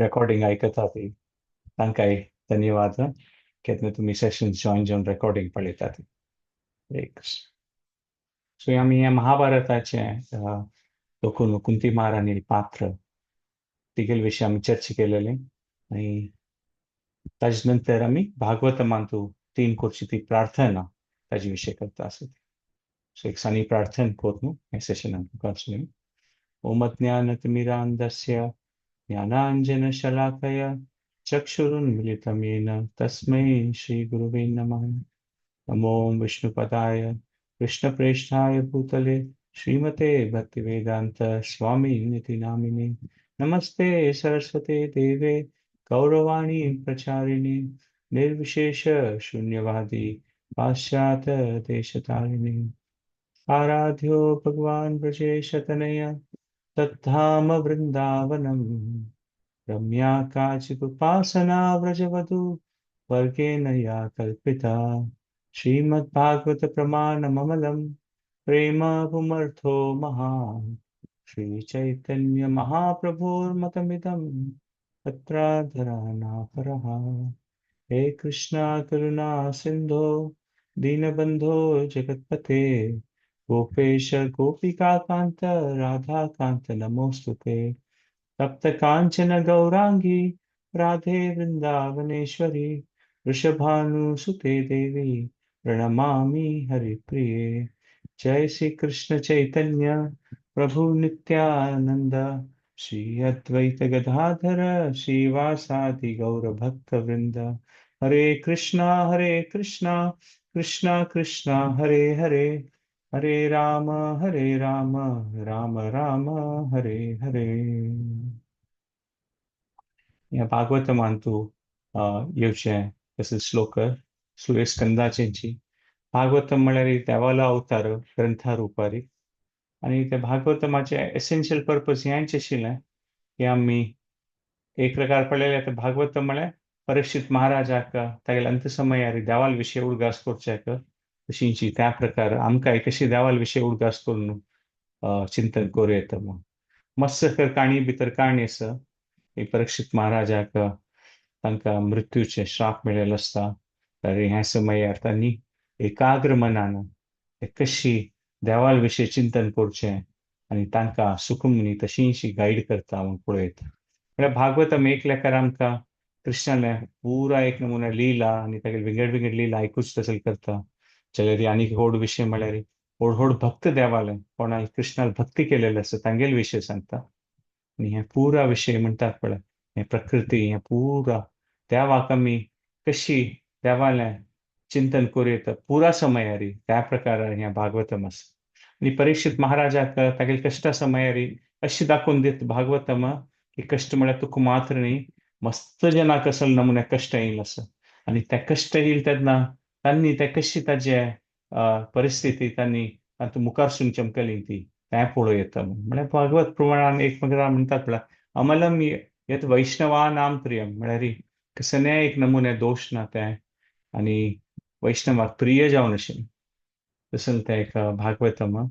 Recording आयकता ती तांकांय धन्यवाद केन्ना तुमी सेशन जॉईन जावन रेकॉर्डिंग पळयता ती. एक सो आमी ह्या महाभारताचें देखून कुंती महाराणी पात्र तिगेल विशीं आमी चर्चा केलेली आनी ताजे नंतर आमी भागवतमांतू तीन करची ती प्रार्थना ताजे विशय करता आसा. सो एक सानी प्रार्थना करून हें सेशन आमकां आसलें. ओम अज्ञानतिमिरान्धस्य ज्ञानाञ्जनशलाकया चक्षुरुन्मीलितं येन तस्मै श्रीगुरुवे नमः. नमो विष्णुपदाय कृष्णप्रेष्ठाय भूतले श्रीमते भक्तिवेदांत स्वामी नामिने. नमस्ते सरस्वते देवे गौरवाणी प्रचारिणे निर्विशेष शून्यवादी पाश्चात्य देशतारिणे. आराध्यो भगवान ब्रजेशतनय तद्धाम वृंदावनम. रम्या काचिदुपासना व्रजवधू वर्गेण या कल्पिता. श्रीमद्भागवत प्रमाणममलं प्रेम पुमर्थो महान्. श्री चैतन्य महाप्रभोर्मतमिदं तत्राधरानापरः. हे कृष्णा करुणा सिंधो दीनबंधो जगत्पते गोपेश गोपिकाकांत राधाकांत नमोस्तुते. तप्त कांचन गौरांगी राधे वृंदावनेश्वरी वृषभानुसुते देवी प्रणमामि हरिप्रिये. जय श्री कृष्ण चैतन्य प्रभु नित्यानंद श्री अद्वैत गदाधर श्रीवासादि गौर भक्त वृंद. हरे कृष्णा कृष्णा कृष्णा हरे हरे, हरे राम राम राम हरे हरे. ह्या भागवतमांतू येवचें तशें श्लोक सूर्यस्कंदाचेंची. भागवतम म्हळ्यार देवालो अवतार ग्रंथा रुपारी आनी त्या भागवतमाचें एसेन्शियल पर्पज हेंच आशिल्लें की आमी एक प्रकार पळयल्यार ते भागवतम म्हळ्यार परीक्षित महाराजाक तागेल्या अंतसमयार देवाल विशय उडगास करच्याक तशींची त्या प्रकार आमकांय कशी देवाल विशय उडगास करून चिंतन करूं येता म्हूण. मस्त काणी भितर काणी आसा. परीक्षित महाराजाक तांकां मृत्यूचे श्राप मेळिल्लो आसता. तर ह्या समयार तांणी एकाग्र मनान ते कशी देवाल विशय चिंतन करचें आनी तांकां सुखमुनी तशींशी गायड करता म्हूण पळयता. म्हळ्यार भागवतम एक लेखार आमकां कृष्णाले पुरा एक नमुना लीला आनी तागेले विंगड विंगड लीला आयकूच तशें करता. जाल्यार आनीक व्हड विशय म्हळ्यार व्हड व्हड भक्त देवाले कोणाक कृष्णाल भक्ती केलेले आसा तांगेले विशय सांगता. आनी हे पुरा विशय म्हणटात पळय हे प्रकृती हे पुरा देवाक आमी कशी देवालें चिंतन करूं येता पुरा समयारी त्या प्रकार हें भागवतम आसा. आनी परीक्षित महाराजाक तागेले कश्टा समयारी अशी दाखोवन दित भागवतम की कश्ट म्हळ्यार तुका मात्र न्ही मस्त जनाक असल नमुने कश्ट येयल आसा. आनी ते कश्ट येयल तेन्ना तांणी ते कशी ताजे परिस्थिती तांणी तातूंत मुखार चमकली ती तें पळोवं येता. म्हळ्यार भागवत प्रमाणान एक म्हणटात पळय अमलम यत वैष्णवानाम प्रियम म्हळ्यार कसलेय एक नमुने दोश ना तें आनी वैष्णवाक प्रिय जावन आशिल्लें तशें तें एक भागवतम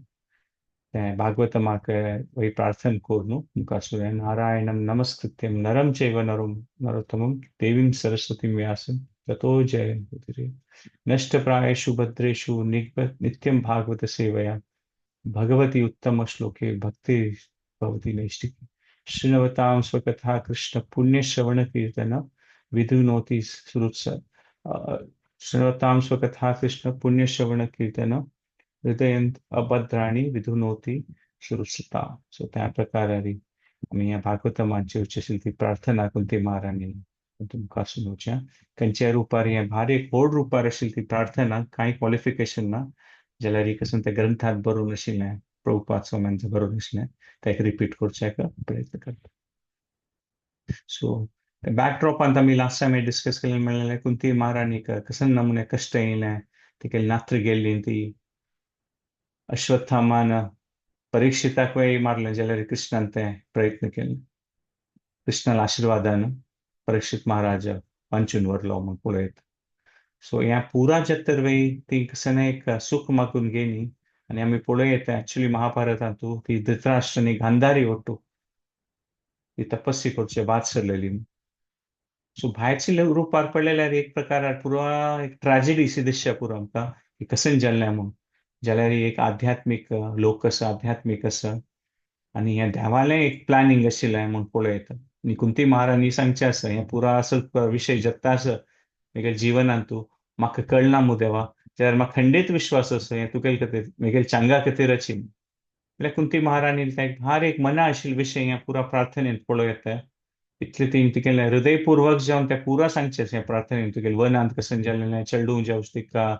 तें भागवतमाक वय प्रार्थना करून मुखार सुरें नारायणम नमस्कृत्यम नरम चैव नरम नरोत्तमम देवीं सरस्वतीं व्यासं ततो जय. नष्टप्रायेषु भद्रेषु नित्यं भागवत सेवया भगवती उत्तम श्लोके भक्ति भवती नैष्टिकी. शृण्वतां स्वकथा कृष्ण पुण्य श्रवण कीर्तन विधुनोति सुरुत्स शृण्वतां स्वकथा कृष्ण पुण्य श्रवण कीर्तन हृदयंत अभद्राणी विधुनोति सुरुत्सता. सो त्या प्रकारे आमी ह्या भागवतमाची उच्च ती प्रार्थना कुंती महाराणी तुमकां सुनोवच्या खंयच्या रुपार हें भारी एक व्हड रुपार आशिल्ली ती प्रार्थना कांय क्वॉलिफिकेशन ना जाल्यार कसं त्या ग्रंथात बरोवन आशिल्लें प्रभुपाद स्वाम्यांचो बरोवन आशिल्लें ताका रिपीट करच्याक प्रयत्न करता. सो बॅकड्रॉपांत आमी लास्ट टायम डिस्कस केलें म्हणलें कुंती महाराणीक कसन नमुने कश्ट येयलें तिका नात्र गेल्ली ती अश्वत्थामान परीक्षिताक मारलें जाल्यार कृष्णान तें प्रयत्न केले. कृष्णाल्या आशिर्वादान परीक्षित महाराज वांचून व्हरलो म्हूण पळयत. सो ह्या पुरा जत्तर वय ती कसं एक सुख मागून गेली आनी आमी पळोवं येता एक्चुली महाभारतांतू ती धृतराष्ट्र आनी गांधारी ಒಟ್ಟು ती तपस्वी करचे वाद सरलेली. सो भायरचे रुपार पडलेल्यार एक प्रकार पुरा एक ट्रॅजेडी शी दिसता पुरो आमकां की कशें जाल्लें म्हूण. जाल्यार एक आध्यात्मीक लोक आसा, आध्यात्मीक आसा आनी हें देवालें एक प्लॅनिंग आशिल्लें म्हूण पळयता. आनी कुंती महाराणी सांगचें आसा हें पुरा असो विशय जगता आसा म्हगेल्या जिवनांत तूं म्हाका कळना मू देवा, जाल्यार म्हाका खंडीत विश्वास आसा हें तुगेले खातीर म्हगेले चांगा खातीरच. म्हळ्यार कुंती महाराणी भार एक मना आशिल्लो विशय हें पुरा प्रार्थनेंत पळोवं येता. इतले ती तुगेलें हृदयपूर्वक जावन तें पुरा सांगचें हें प्रार्थनेन तुगेले वनांत कशें जालेलें, चेडूं जावचें तिका,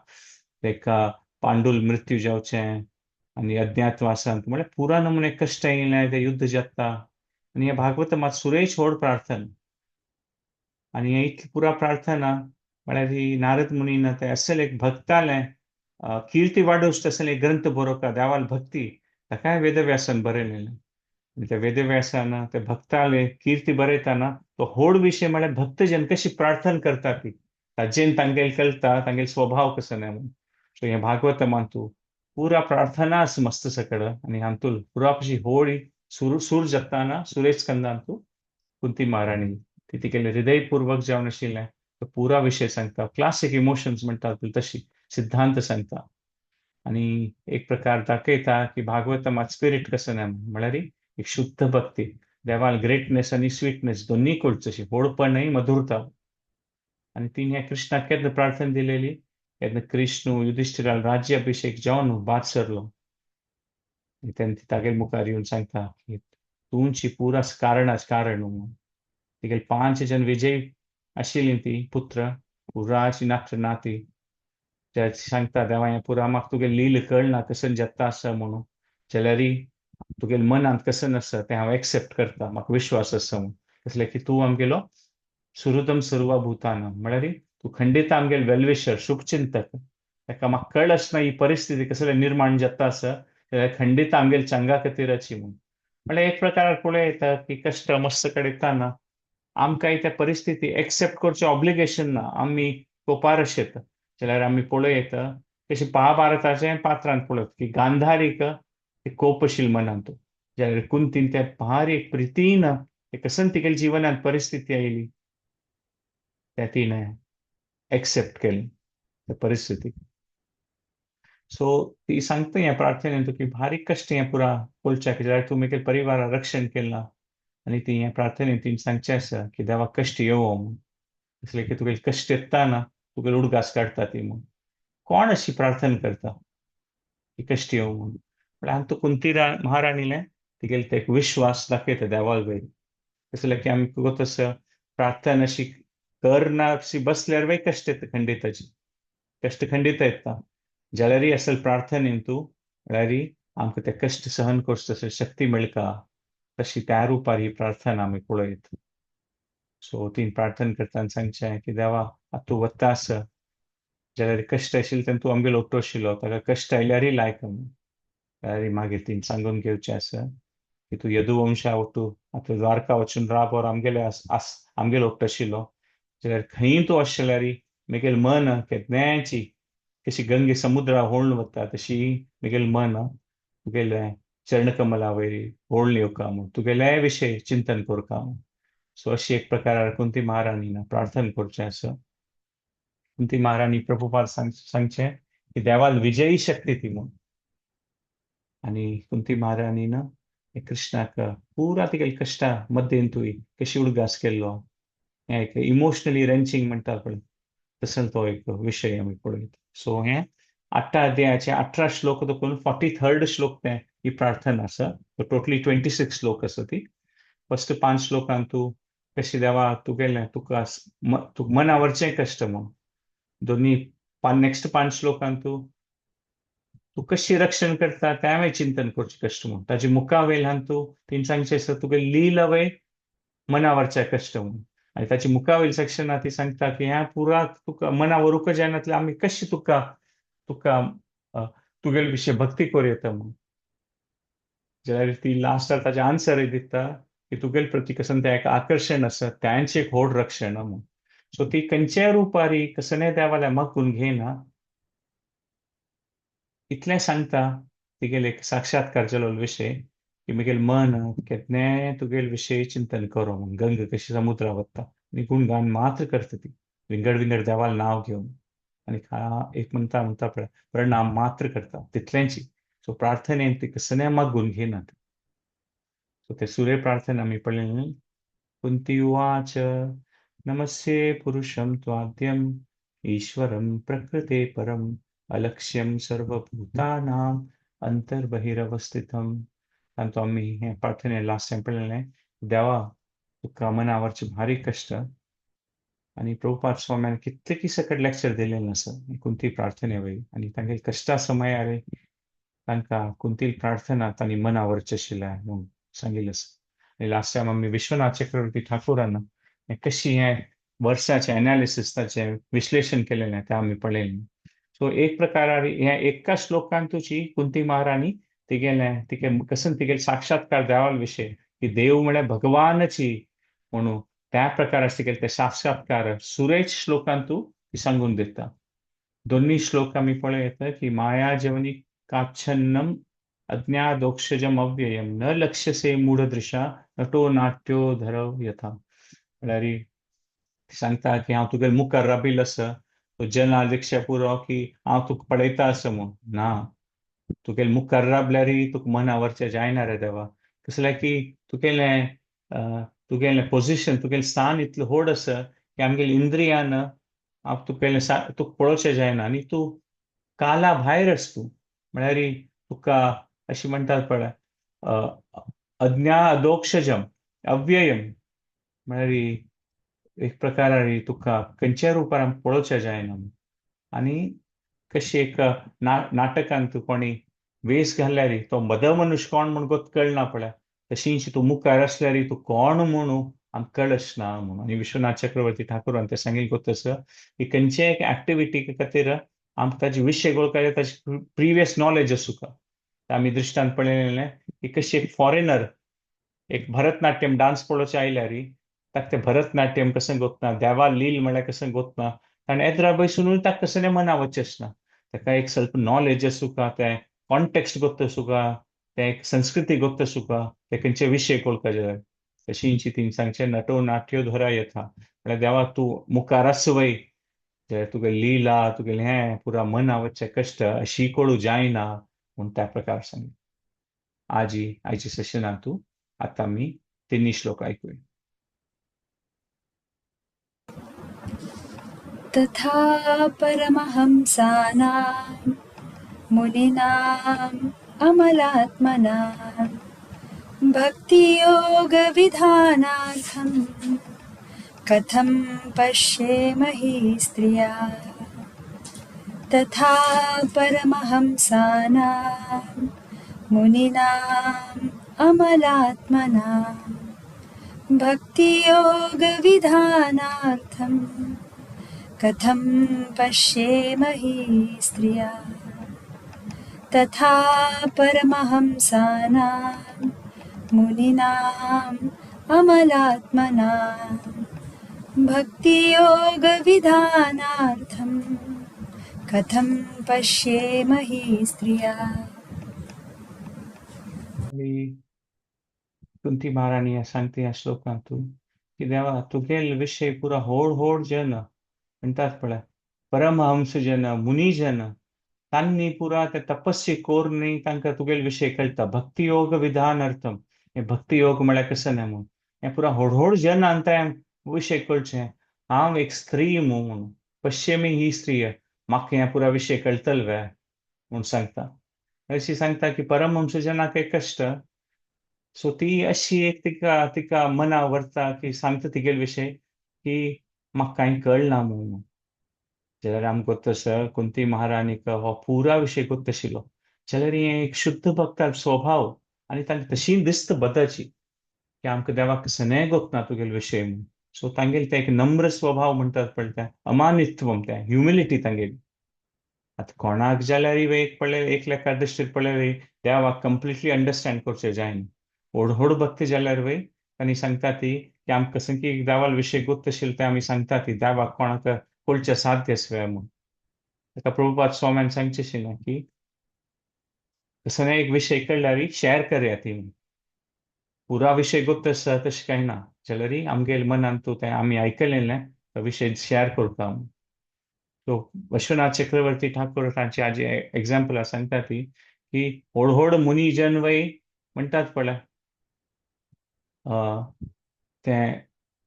तेका पांडुल मृत्यू जावचें आनी अज्ञातवासांत म्हळ्यार पुरा नमुने कश्ट येयले, तें युद्ध जाता. आनी हें भागवत मात सुरेश व्हड प्रार्थना. आनी हें इतली पुरा प्रार्थना म्हळ्यार ही नारद मुनीन ते असल एक भक्तालें किर्ती वाडोवचें तसलें एक ग्रंथ बरोवका देवाल भक्ती ताकाय वेदव्यासान बरयलेलें. आनी त्या वेदव्यासान ते भक्ताले किर्ती बरयतना तो व्हड विशय म्हळ्यार भक्तजन कशी प्रार्थना करता ती ताजेन तांगेल कळटा तांगेल स्वभाव कसो न्हय म्हूण. सो हें भागवत तूं पुरा प्रार्थना आसा मस्त सकड आनी हातूंत पुरा कशी होळी सुर सूर जगताना सुरेश स्कंदान तूं कुंती महाराणी ती तिगेलें हृदयपूर्वक जावन आशिल्लें तो पुरा विशय सांगता. क्लासीक इमोशन्स म्हणटात तशी सिद्धांत सांगता आनी एक प्रकार दाखयता की भागवतमात स्पिरीट कसो न्हय म्हळ्यार एक शुद्ध भक्ती देवाल ग्रेटनेस आनी स्वीटनेस दोन्ही कळचशी अशी व्हडपणय मधुरता. आनी तिणे ह्या कृष्णाक केन्ना प्रार्थना दिलेली केन्ना कृष्ण युधिश्ठिराल राज्याभिषेक जावन बाद सरलो तेन्ना ती तागेले मुखार येवन सांगता की तुमची पुरा कारणाच कारण म्हणून. तिगेले पांच जन विजयी आशिल्ली ती पुत्र पुराची नात्र नाती ते सांगता देवा हें पुरा म्हाका तुगे लील कळना कशें जाता आसा म्हणून, जाल्यारय तुगेले मनांत कशें आसा तें हांव एक्सेप्ट करता, म्हाका विश्वास आसा म्हणून. कसलें की तूं आमगेलो सुहृदम सर्वभूतानां म्हळ्यार तूं खंडीत आमगेलो वेलविशर शुभचिंतक, ताका म्हाका कळ आसना ही परिस्थिती कसले निर्माण जाता आसा जाल्यार खंडीत आमगेले चंगा खातीराची म्हूण. म्हळ्यार एक प्रकार पळोवं येता की कश्ट मस्त कडेन येताना आमकांय त्या परिस्थिती एक्सेप्ट करचें ऑब्लिगेशन ना, आमी कोपार येता जाल्यार आमी पळोवं येता कशी महाभारताच्या पात्रांत पळयत की गांधारीक कोप आशिल्लो मनांत, जाल्यार कुंतीन त्या भारी एक प्रितीन एक कसन तिगेल्या जिवनांत परिस्थिती आयली त्या तिणें एक्सेप्ट केली त्या परिस्थिती. सो ती सांगता ह्या प्रार्थनेंत की भारी कश्ट हें पुरा पळोवच्याक जाल्यार तूं म्हगेल्या परिवारा रक्षण केलां आनी ती ह्या प्रार्थनेंत तिणें सांगचें आसा की देवा कश्ट येवो म्हूण, कसलें की तुगेले कश्ट येताना तुगेले उडगास काडटा ती म्हूण. कोण अशी प्रार्थना करता की कश्ट येवं म्हूण? पण हातूंत कुंती महाराणीलें तिगेले ते एक विश्वास दाखयता देवा वयर. कसलें की आमी तसो प्रार्थना अशी करना अशी बसल्यार वय कश्ट येता खंडिताची, कश्ट खंडीत येता. जाल्यारय असल प्रार्थनेन तूं म्हळ्यार आमकां ते कश्ट सहन करचो तशी शक्ती मेळटा तशी त्या रुपार ही प्रार्थना आमी पळयत. सो ती प्रार्थना करतना सांगचें की देवा आतां तूं वता आसा जाल्यार कश्ट आशिल्ले तेन्ना तूं आमगेलो ओट्टो आशिल्लो ताका कश्ट आयल्यारय लायक आमी. जाल्यार मागीर तिणें सांगून घेवचें आसा की तूं यदुवंशा ओट्टू आतां द्वारका वचून राब और आमगेले आमगेलो ओट्टो आशिल्लो जाल्यार खंय तूं अशें जाल्यार म्हगेलें मन केन्नाची कशी गंगे समुद्रा होळून वता तशी म्हगेलें मन तुगेलें चरणकमला वयर होळून येवका म्हूण तुगेले विशय चिंतन करका म्हूण. सो अशी एक प्रकार कुंती महाराणीन प्रार्थना करचें आसा. कुंती महाराणी प्रभुपाद सांगचें की देवाल विजयी शक्ती ती म्हूण. आनी कुंती महाराणीन कृष्णाक पुरा तिगेले कश्टा मध्यंतूय कशी उडगास केल्लो हें एक इमोशनली रेंचिंग म्हणटा पळय तसो तो एक विशय आमी पळयता. सो हें 8 अध्यायाचे 18 श्लोक देखून 43rd श्लोक तें ही प्रार्थना आसा. टोटली 26 श्लोक आसा ती. फर्स्ट 5 श्लोकांत तूं कशी देवा तुगेलें तुका तुका मनावरचें कश्ट म्हूण, दोनी नेक्स्ट 5 श्लोकांत तूं तूं कशी रक्षण करता तें चिंतन करचें कश्ट म्हूण. ताजे मुखावयल्यान तूं तिणें सांगचें आसा तुगे लीला वय मनावरचें कश्ट म्हूण. आनी ताचे मुखावयल सेक्शनांत ती सांगता की ह्या पुरा तुका मनावरूंक जायनातलें आमी कशी तुका तुका तुगेले विशय भक्ती करूं येता म्हूण. जाल्यार ती लास्टाक ताजें आन्सरय दिता की तुगेले प्रती कसन तें एक आकर्शण आसा तांचें एक व्हड रक्षण म्हूण. सो ती खंयच्याय रुपारी कसलेय देवाल्या मागून घेयना इतलें सांगता तिगेले एक साक्षात्कार जाल्लो विशय. की म्हगेलें मन केन्नाय तुगेले विशय चिंतन करो म्हूण. गंगा कशी समुद्रा वता आनी गुणगान मात्र करता ती, विंगड विंगड देवाल नांव घेवन, आनी एक म्हणटा म्हणटा पळय प्रणाम मात्र करता तितलेंची. सो प्रार्थनेन ती कसलें मागून घेनात. सो ते सूर्य प्रार्थना आमी पळयलें. कुंती उवाच नमस्ये पुरुषं त्वाद्यम् ईश्वरं प्रकृते परम् अलक्ष्यं सर्वभूतानाम् अंतर्बहिरवस्थितम्. तांतूत आमी हें प्रार्थने लास्ट टायम पळयलें, देवा तुका मनावरचे भारी कश्ट. आनी प्रभुपाद स्वाम्यान कितले की सकट लेक्चर दिलेलें आसा कुंती प्रार्थने वयर, आनी तांगेले कश्टा समयार तांकां कुंती प्रार्थना तांणी मनावरचें आशिल्लें म्हूण सांगिल्लें आसा. आनी लास्ट टायम आमी विश्वनाथ चक्रवर्ती ठाकुरान कशी हें वर्साचें एनालिसीस ताचें विश्लेशण केलेलें तें आमी पळयलें. सो एक प्रकारार ह्या एका श्लोकान तुजी कुंती महाराणी तिगेलें तिके कसन तिगेले साक्षात्कार देवाल विशय की देव म्हळ्यार भगवानची म्हणून त्या प्रकारार तिगेले ते साक्षात्कार सुरेश श्लोकान तूं ती सांगून दिता. दोन्ही श्लोक आमी पळयता की माया जवनी काच्छन्नम अज्ञादोक्षजम अव्ययम न लक्ष्यसे मूढदृशा नटो नाट्यो धरव यथा. म्हळ्यार सांगता की हांव तुगेले मुखार राबिल्लो आसा, तो जना दीक्षा पुरो की हांव तुका पळयता आसा म्हूण. ना, तुगेले मुखार राबल्यार तुका मनावरचें जायना रे देवा. कसलें की तुगेलें तुगेलें पोजिशन तुगेलें स्थान इतलें व्हड आसा की आमगेले इंद्रियान हांव तुगेलें तुका पळोवचें जायना आनी तूं काला भायर आस तूं. म्हळ्यार तुका अशें म्हणटात पळय अज्ञादोक्षजम अव्ययम, म्हळ्यार एक प्रकारार तुका खंयच्या रुपार आमकां पळोवचें जायना. आनी कशी एक नाटकान तूं कोणी वेस घाल्यार तो मदमनुष्य कोण म्हूण गोत कळना पळय, तशींच तूं मुखार आसल्यार तूं कोण म्हणू आमकां कळच ना म्हणून. आनी विश्वनाथ चक्रवर्ती ठाकुरान तें सांगिल्लें गोत आसा की खंयच्याय एक एक्टिविटी खातीर आमकां ताजे विशय गोळकाय ताजी प्रिवियस नॉलेज आसूं. आमी दृश्टांत पळयलें की कशी एक फॉरेनर एक भरतनाट्यम डान्स पळोवचें आयल्यार ताका तें भरतनाट्यम कशें गोतना, देवा लील म्हळ्यार कशें गोतना, ताणें एद्रा बसूनूय ताका कशें मना वचचें आसना. ताका एक स्वल्प नॉलेज आसूं, तें कॉन्टेक्स्ट गोत्त आसूं, तें एक संस्कृती गोत्त आसूं, तें खंयचे विशय कळपाक जाय. तशींची ती सांगचें नटो नाट्यो धरा यथा, म्हळ्यार देवा तूं मुखार आस वय, तुगे लीला तुगेलें हें पुरा मना वचचें कश्ट अशी कळूं जायना म्हूण त्या प्रकार सांगलें. आजी आयच्या सेशनांत तूं आतां आमी तिन्ही श्लोक आयकुया. तथा परमहंसानां मुनीनाम् अमलात्मनां भक्तियोगविधानार्थं कथं पश्येमहि स्त्रिया. तथा परमहंसानां मुनीनाम् अमलात्मनां भक्तियोगविधानार्थं कथं पश्येमहि स्त्रिया. तथा परमहंसानां मुनीनाम् अमलात्मनां भक्तियोगविधानार्थं कथं पश्येमहि स्त्रिया. कुंती महाराणी सांगते ह्या श्लोकांतून की देवा तुगेल विशय पुरा होड होड जन म्हणटात पळय, परमहंस जन मुनी जन तांणी पुरा ते तपस्या करून तांकां तुगेल विशय कळटा. भक्तियोग विधानार्थम, हे भक्तियोग म्हळ्यार कशें न्हय म्हूण हें पुरा होड होड जनान तें विशय कळचें. हांव एक स्त्री म्हूण पश्चिमी ही स्त्री म्हाका हें पुरा विशय कळटले वे म्हूण सांगता. अशी सांगता की परमहंस जनाक एक कश्ट. सो ती अशी एक तिका तिका मना व्हरता की सांगता तिगेले विशय की म्हाका कांय कळना म्हूण. जाल्यार आमकां तसो कुंती महाराणीक हो पुरा विशय गोत्त आशिल्लो. जाल्यार हें एक शुद्ध भक्ता स्वभाव आनी तांकां तशी दिसता बदाची की आमकां देवाक सनेह गोतना तुगेले विशय म्हूण. सो तांगेले ते एक नम्र स्वभाव म्हणटात पळय तें अमानित्वम, तें ह्युमिलिटी तांगेली. आतां कोणाक जाल्यार एक पळय एक लेखा दृश्टीर पळयल्यार देवाक कंप्लिटली अंडरस्टँड करचें जायना. व्हड व्हड भक्ती जाल्यार वय तांणी सांगता ती की आमकां कसं की देवाल विशय गोत्त आशिल्लो तें आमी सांगता ती देवाक कोणाक कळचें साध्य आसवे म्हूण. ताका प्रभुपाद स्वाम्यान सांगचें ना की कसं एक विशय कळ्ळ्यार शेअर करया ती म्हूण. पुरा विशय गोत्त आसा तशें कांय ना, जाल्यार आमगेले मनांत तूं तें आमी आयकलें तो विशय शेअर करता. सो विश्वनाथ चक्रवर्ती ठाकूर तांची आजी एग्जाम्पल सांगता ती की व्हड व्हड मुनीजन वय म्हणटात पळय, तें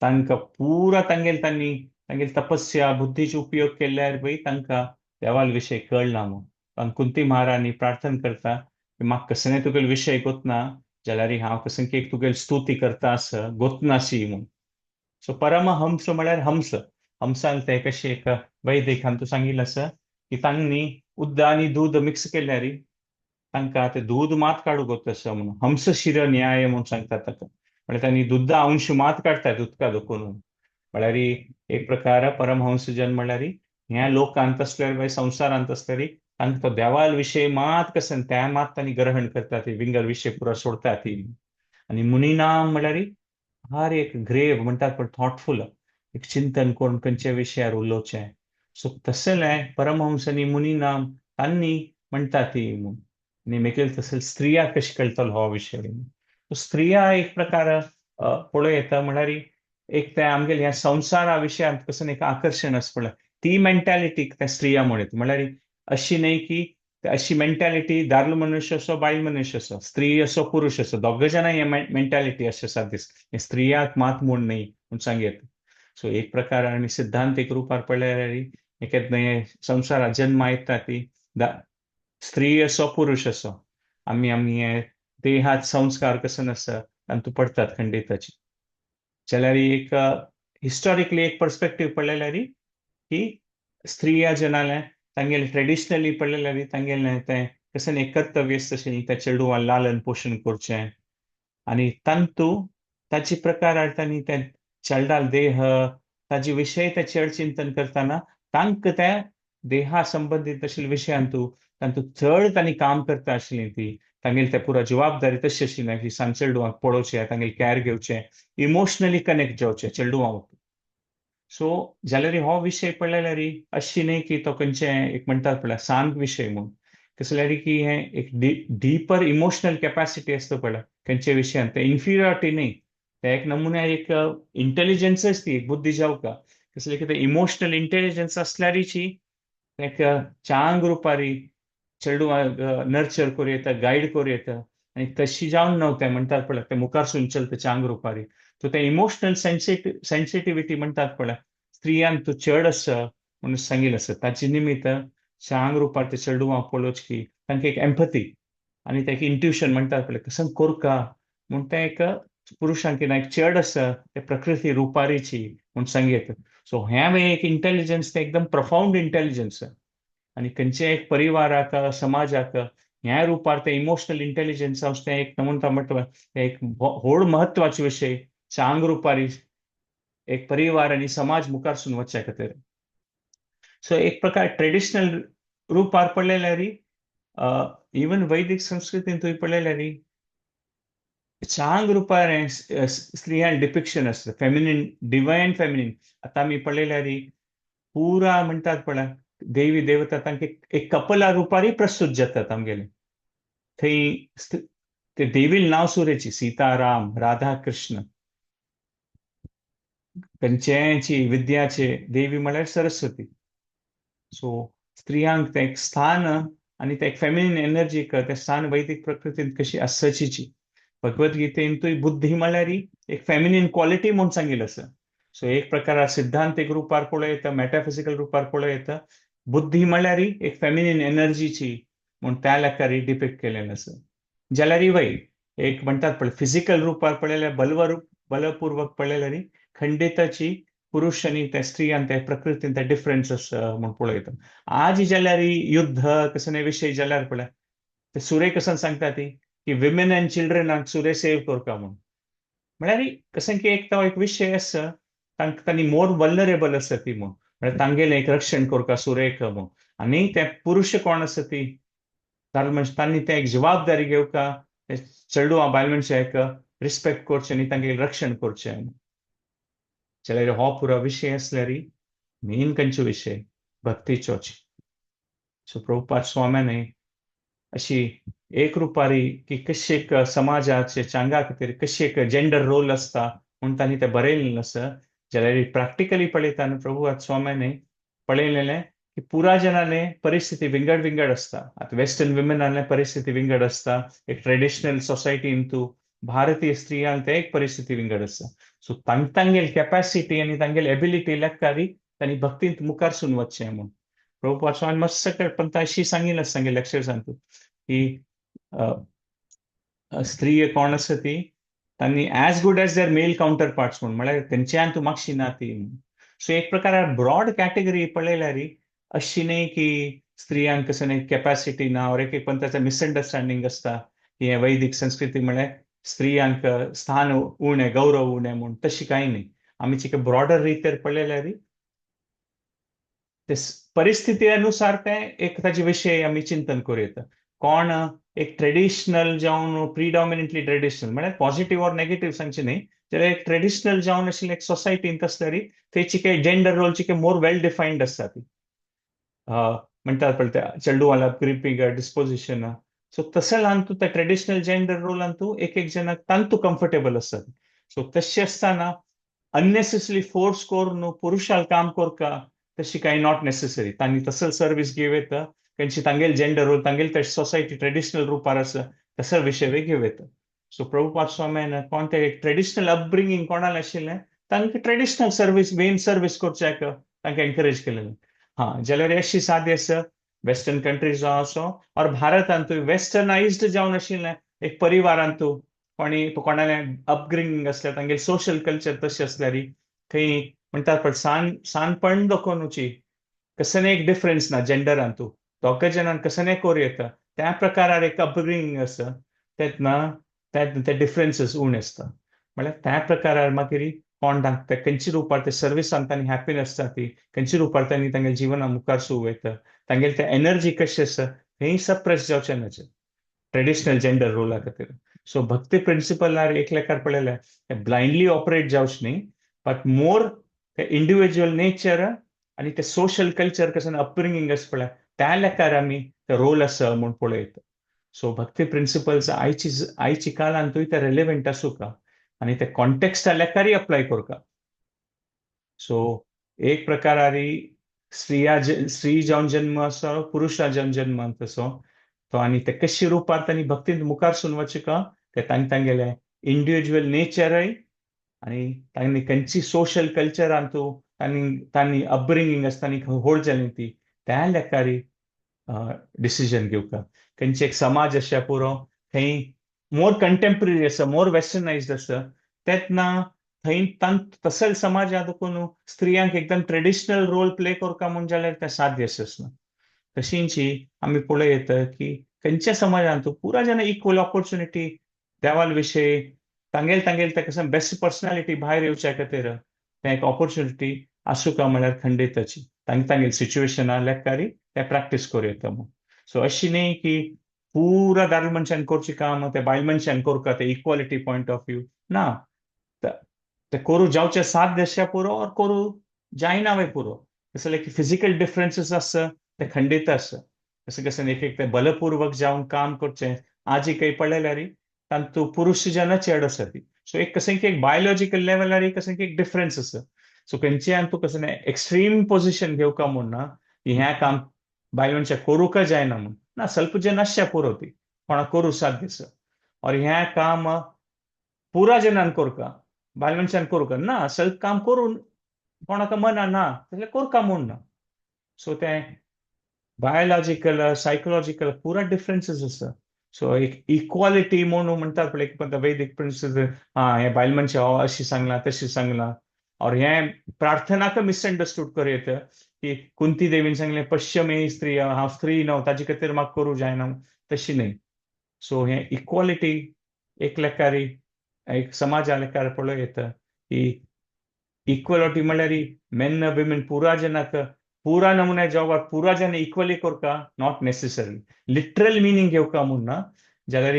तांकां पुरा तांगेले तांणी तांगेली तपस्या बुद्धीचो उपयोग केल्यार पळय तांकां देवाल विशय कळना म्हूण. कुंती महाराणी प्रार्थना करता की म्हाका कसलें तुगेले विशय गोतना जाल्यार हांव कसं की एक तुगेली स्तुती करता आस गोतनाशी म्हूण. सो परमहंस म्हळ्यार हंस, हंसान ते कशें एक वैदिकान तूं सांगिल्लें आसा की तांणी उदक आनी दूद मिक्स केल्यार तांकां ते दूद मात काडूंक गोत आसा म्हणून हंस शिर न्याय म्हूण सांगतात ताका. म्हळ्यार तांणी दुदा अंश मात काडटात उदका दुखून. म्हळ्यार एक प्रकार परमहंस जन म्हळ्यार ह्या लोकांत आसल्यार बाय संवसारांत आसल्यार तांकां तो देवाल विशय मात कसन त्या मात तांणी ग्रहण करतात, विंगड विशय पुरा सोडतात ती. आनी मुनिनाम म्हळ्यार हर एक ग्रेव म्हणटात पण थॉटफूल एक चिंतन करून खंयच्या विशयार उलोवचें. सो तसलें परमहंस आनी मुनिनाम तांणी म्हणटा ती म्हूण. आनी मागीर तसले स्त्रिया कशें कळटलो हो विशय. स्त्रिया एक प्रकार पळोवं येता म्हळ्यार एक ते आमगेले ह्या संवसारा विशयांत कसं एक आकर्शण आसा पळय ती मेंटॅलिटी त्या स्त्रिया म्हणत. म्हळ्यार अशी न्हय की अशी मेंटॅलिटी दादलो मनुष्य असो बायल मनुष्य असो स्त्री असो पुरुष असो दोग जाणां हे मेंटॅलिटी अशें आसा दीस स्त्रियाक मात म्हूण न्हय म्हूण सांगयत. सो एक प्रकार आमी सिद्धांतीक रुपार पळयल्यार एक संवसारात जन्मा येता ती स्त्री असो पुरुष असो आमी आमी हे देहात संस्कार कसो आसा तातूंत पडटात खंडिताची. जाल्यार एक हिस्टॉरिकली एक पर्सपेक्टीव पळयल्यार की स्त्रिया जनाले तांगेले ट्रेडिशनली पळयल्यार तांगेलें तें कशें एक कर्तव्य आसता तशें त्या चेडवान लालन पोशण करचें आनी तांतू ताचे प्रकार तांणी तें चेडवाल देह ताजे विशय ते चड चिंतन करतना तांकां त्या देहा संबंदीत आशिल्ल्या विशयांतू तांतू चड तांणी काम करता आशिल्ली ती तांगेली ते पुरा जबाबदारी तशी आशिल्ली की सान चेडवांक पळोवचें तांगेली कॅर घेवचें इमोशनली कनेक्ट जावचें चेडवांक. सो जाल्यार हो विशय पळयल्यार अशी न्हय की तो खंयचें एक म्हणटात पळय सांत विशय म्हूण, कसो जाल्यार की हें एक डीपर इमोशनल कॅपॅसिटी आसता पळय खंयच्या विशयान तें इन्फिरियॉरिटी न्हय, तें एक नमुन्या एक इंटेलिजन्सच ती एक बुद्धी जावका कसलें की तें इमोशनल इंटेलिजन्स आसल्यारीची एक चांग रुपारी चेडवांक नर्चर करूं येता गायड करूं येता आनी तशी जावन न्हय तें म्हणटात पळय तें मुखारसून चलता चांग रुपारी. सो तें इमोशनल सेन्सिटिविटी म्हणटात पळय स्त्रियांक तूं चड आसा म्हणून सांगिल्लें आसा. ताचे निमित्त चांग रुपार ते चेडवांक पळोवचें की तांकां एक एम्पथी आनी तें एक इंट्युशन म्हणटात पळय कसं कोरका म्हूण तें एक पुरुशांक एक चड आसा ते प्रकृती रुपारीची म्हूण सांगयत. सो हें एक इंटेलिजन्स तें एकदम प्रफाउंड इंटेलिजन्स आनी खंयचे एक परिवाराक समाजाक ह्या रुपार तें इमोशनल इंटेलिजन्स आसा तें एक नमुनता म्हणटा एक व्हड म्हत्वाचे विशय चांग रुपारी एक परिवार आनी समाज मुखारसून वचच्या खातीर. सो एक प्रकार ट्रेडिशनल रुपार पळयल्यार इवन वैदिक संस्कृतींतूय पळयल्यार चांग रुपार स्त्रियां डिपिक्शन आसता फेमिनीन डिवायन फेमिनीन. आतां आमी पळयल्यार पुरा म्हणटात पळय देवी देवता तांकां एक कपला रुपारय प्रस्तुत जातात आमगेले थंय. ते देवील नांव सुरेची सीता राम राधा कृष्ण खंयचेची विद्याचे देवी म्हळ्यार सरस्वती. सो स्त्रियांक तें एक स्थान आनी तें एक फेमिनीन एनर्जीक तें स्थान वैदिक प्रकृतींत कशी आसचीची. भगवद्गीतेंतूय बुद्धी म्हळ्यार एक फेमिनीन क्वॉलिटी म्हूण सांगिल्लें आसा. सो एक प्रकार सिद्धांतीक रुपार पळोवं येता मेटाफिजिकल रुपार पळोवं येता बुद्धी म्हळ्यार एक फेमिनीन एनर्जीची म्हूण त्या लेखारी डिपिक्ट केलेलें आसा. जाल्यार वय एक म्हणटात पळय फिजिकल रुपार पळयल्यार बलपूर्वक पळयल्यार खंडिताची पुरुष आनी त्या स्त्रियान त्या प्रकृतीन त्या डिफरन्स आसा म्हूण पळयता. आज जाल्यार युद्ध कसले विशय जाल्यार पळय ते सुरे कसन सांगता ती की विमेन अँड चिल्ड्रनाक सुरे सेव करता म्हूण. म्हळ्यार कशें की एक तो एक विशय आसा तांकां तांणी मोर वल्नरेबल आसा ती म्हूण, म्हळ्यार तांगेलें एक रक्षण करता सुरेक म्हूण. आनी ते पुरुष कोण आसा ती म्हणजे तांणी तें एक जबाबदारी घेवका चेडवां बायल मनशाक रिस्पेक्ट करचें आनी तांगेलें रक्षण करचें. जाल्यार हो पुरो विशय आसल्यार मेन खंयचो विशय भक्तीचोच. सो प्रभुपाद स्वाम्यान अशी एक रुपारी की कशी एक समाजाचे चांगा खातीर कशी एक जेंडर रोल आसता म्हूण तांणी तें बरयलें आसा. जाल्यार प्रॅक्टिकली पळयता न्हू, प्रभुपाद स्वाम्यानी पळयलेलें की पुरा जनाले परिस्थिती विंगड विंगड आसता. आतां वेस्टर्न विमेनाले परिस्थिती विंगड आसता, एक ट्रेडिशनल सोसायटीन तूं भारतीय स्त्रियांक ते एक परिस्थिती विंगड आसा. सो तांगेल कॅपॅसिटी आनी तांगेल एबिलिटी लेखारी तांणी भक्तींत मुखार सून वचचें म्हूण प्रभुपाद स्वामी मस्त पण अशी सांगिल्लें आसा तांगे लेक्चर्सांतू की स्त्री कोण आसा ती तांणी as good as their male counterparts म्हूण, म्हळ्यार तेंच्यान तूं मातशी ना ती. सो एक प्रकार ब्रॉड कॅटेगरी पळयल्यार अशी न्ही की स्त्रियांक कसं न्ही कॅपॅसिटी ना, और एक एक पण ताचें मिसअंडरस्टँडींग आसता की हें वैदीक संस्कृती म्हळ्यार स्त्रियांक स्थान उणें, गौरव उणें म्हूण, तशी कांय न्ही. आमी चिके ब्रॉडर रितीर पळयल्यार ते परिस्थिती अनुसार तें एक ताजे विशय आमी चिंतन करूं येता. कोण एक ट्रेडिशनल जावन प्रिडॉमिनंटली ट्रेडिशनल म्हळ्यार पॉझिटिव्ह ऑर नेगेटिव्ह सांगचें न्ही, जाल्यार एक ट्रेडिशनल जावन आशिल्ले एक सोसायटींत आसल्यार थंय चिके gender role चिके more well defined आसता ती, म्हणटात पळय ते चेडूवाला ग्रिपींग डिस्पोजिशन. सो तसं तूं त्या ट्रेडिशनल जेंडर रोलान तूं एक एक जणाक तांतू कम्फर्टेबल आसता. सो तशें आसतना अननेसेसरी फोर्स करून पुरुषाल काम करका तशी कांय not necessary. तांणी तसं सर्वीस घेवं येता, खंयची तांगेल जेंडर रोल तांगेल ते सोसायटी ट्रेडिशनल रुपार आसा तसो विशय घेवं येता. सो प्रभुपाद स्वाम्यान कोण ते एक ट्रेडिशनल अपब्रिंगींग कोणाला आशिल्लें तांकां ट्रेडिशनल सर्वीस मेन सर्वीस करच्याक तांकां एनकरेज केलेलें. हां, जाल्यार अशी सादी आसा वेस्टर्न कंट्रीज जावं असो और भारतांतूय वेस्टर्नायज्ड जावन आशिल्लें एक परिवारांतू कोणी कोणालें अपब्रिंगींग आसल्यार तांगेल सोशल कल्चर तशें आसल्यार थंय म्हणटात पळय सान सानपण दाखोवनुची कसं एक डिफरन्स ना जेंडरांतू, दोग जाणांक कसं करूं येता त्या प्रकारार एक अपब्रिंगींग आसा तेन्ना ते डिफरन्सीस उणें आसता. म्हळ्यार त्या प्रकारार मागीर कोण ते खंयच्या रुपार ते सर्विसान तांणी हॅप्पीनस आसता ती खंयच्या रुपार तांणी तांगेल्या जिवना मुखार सुरू वयता, तांगेले ते एनर्जी कशी आसा थंय सप्रेस जावचें ना ट्रेडिशनल जेंडर रोला खातीर. सो भक्ती प्रिंसिपलार एक लेखार पळयल्यार ब्लायंडली ऑपरेट जावचें न्ही, बट मोर ते इंडिविज्युअल नेचर आनी ते सोशल कल्चर कसं अपब्रिंगींग आसा पळय त्या लेखार आमी ते रोल आसा म्हूण पळयता. सो भक्ती प्रिंसिपल्स आयची आयची काळांतूय ते रेलिव्हंट आसूं आनी ते कॉन्टेक्स्टा लेखारय अप्लाय करका. सो एक प्रकारारी स्त्रिया स्त्री जावन जन्म आसा, पुरुशा जावन जन्म तसो तो आनी ते कशी रुपार तांणी भक्तींत मुखार सून वचका ते तांणी तांगेले इंडिविज्युअल नेचरय आनी तांणी खंयची सोशल कल्चरांतू तांणी तांणी अपब्रिंगींग आसता आनी होल्ड जाली ती त्या लेखारी डिसिजन घेवका. खंयचे एक समाज आसा पुरो थंय मोर कंटेम्पररी आसा, मोर वेस्टर्नायज्ड आसा, तेन्ना थंय तसल समाजांत देखून स्त्रियांक एकदम ट्रेडिशनल रोल प्ले करका म्हूण जाल्यार तें साध्य आसना. तशींची आमी पळयत की खंयच्या समाजांत पुरा जेन्ना इक्वल ऑपॉर्च्युनिटी देवाल विशय तांगेल तांगेल ते कसं बेस्ट पर्सनॅलिटी भायर येवच्या खातीर तें एक ऑपॉर्च्युनिटी आसूं का म्हळ्यार खंडिताची तांगे तांगेल सिच्युएशना लेखारी ते प्रॅक्टीस करूं येता म्हूण. सो अशी न्ही की पुरा दादले मनशान करचें काम ते बायल मनशान करका ते इक्वॉलिटी पॉयंट ऑफ व्यू ना, ते करूं जावचें साध्य आसच्या पुरो और करूं जायना वे पुरो. तसले की फिजिकल डिफरन्सीस आसा ते खंडीत आसा. तशें कसं एक एक ते बलपूर्वक जावन काम करचें आजी काही पळयल्यार तांतू पुरुश जेन्ना चेड आसा ती. सो एक कसं की एक बायोलॉजिकल लेवलार कसं की एक डिफरन्स आसा. सो खंयच्यान तूं कसं एक्स्ट्रीम पोझिशन घेवका म्हूण ना की हें काम बायल मनशाक करूंक जायना म्हूण ना, स्वल्प जे नासच्या पुरो ती कोणाक करूं साध्य आसा. और हें काम पुरा जनान करका बायल मनशान करूंक ना, स्वल्प काम करून कोणाक मना ना जाल्यार करका म्हूण ना. सो तें बायोलॉजिकल सायकोलॉजिकल पुरा डिफरन्सीस आसा. सो एक इक्वालिटी म्हणून म्हणटात पळय एक वैदीक प्रिंसिपल, हां हें बायल मनशां अशी सांगलां तशी सांगलां और हें प्रार्थनाक मिसअंडरस्टूड करूं येता की कुंती देवीन सांगलें पश्य स्त्री हांव स्त्री न्हू ताजे खातीर म्हाका करूं जायना, तशी न्ही. सो हें इक्वॉलिटी एक लेखारी एक समाजा लेखार पळोवं येता की इक्वॉलिटी म्हणल्यार मेन विमेन पुरा जनाक पुरा नमुन्या जॉबार पुरा जन इक्वली करता not necessary literal meaning घेवका म्हूण ना, जाल्यार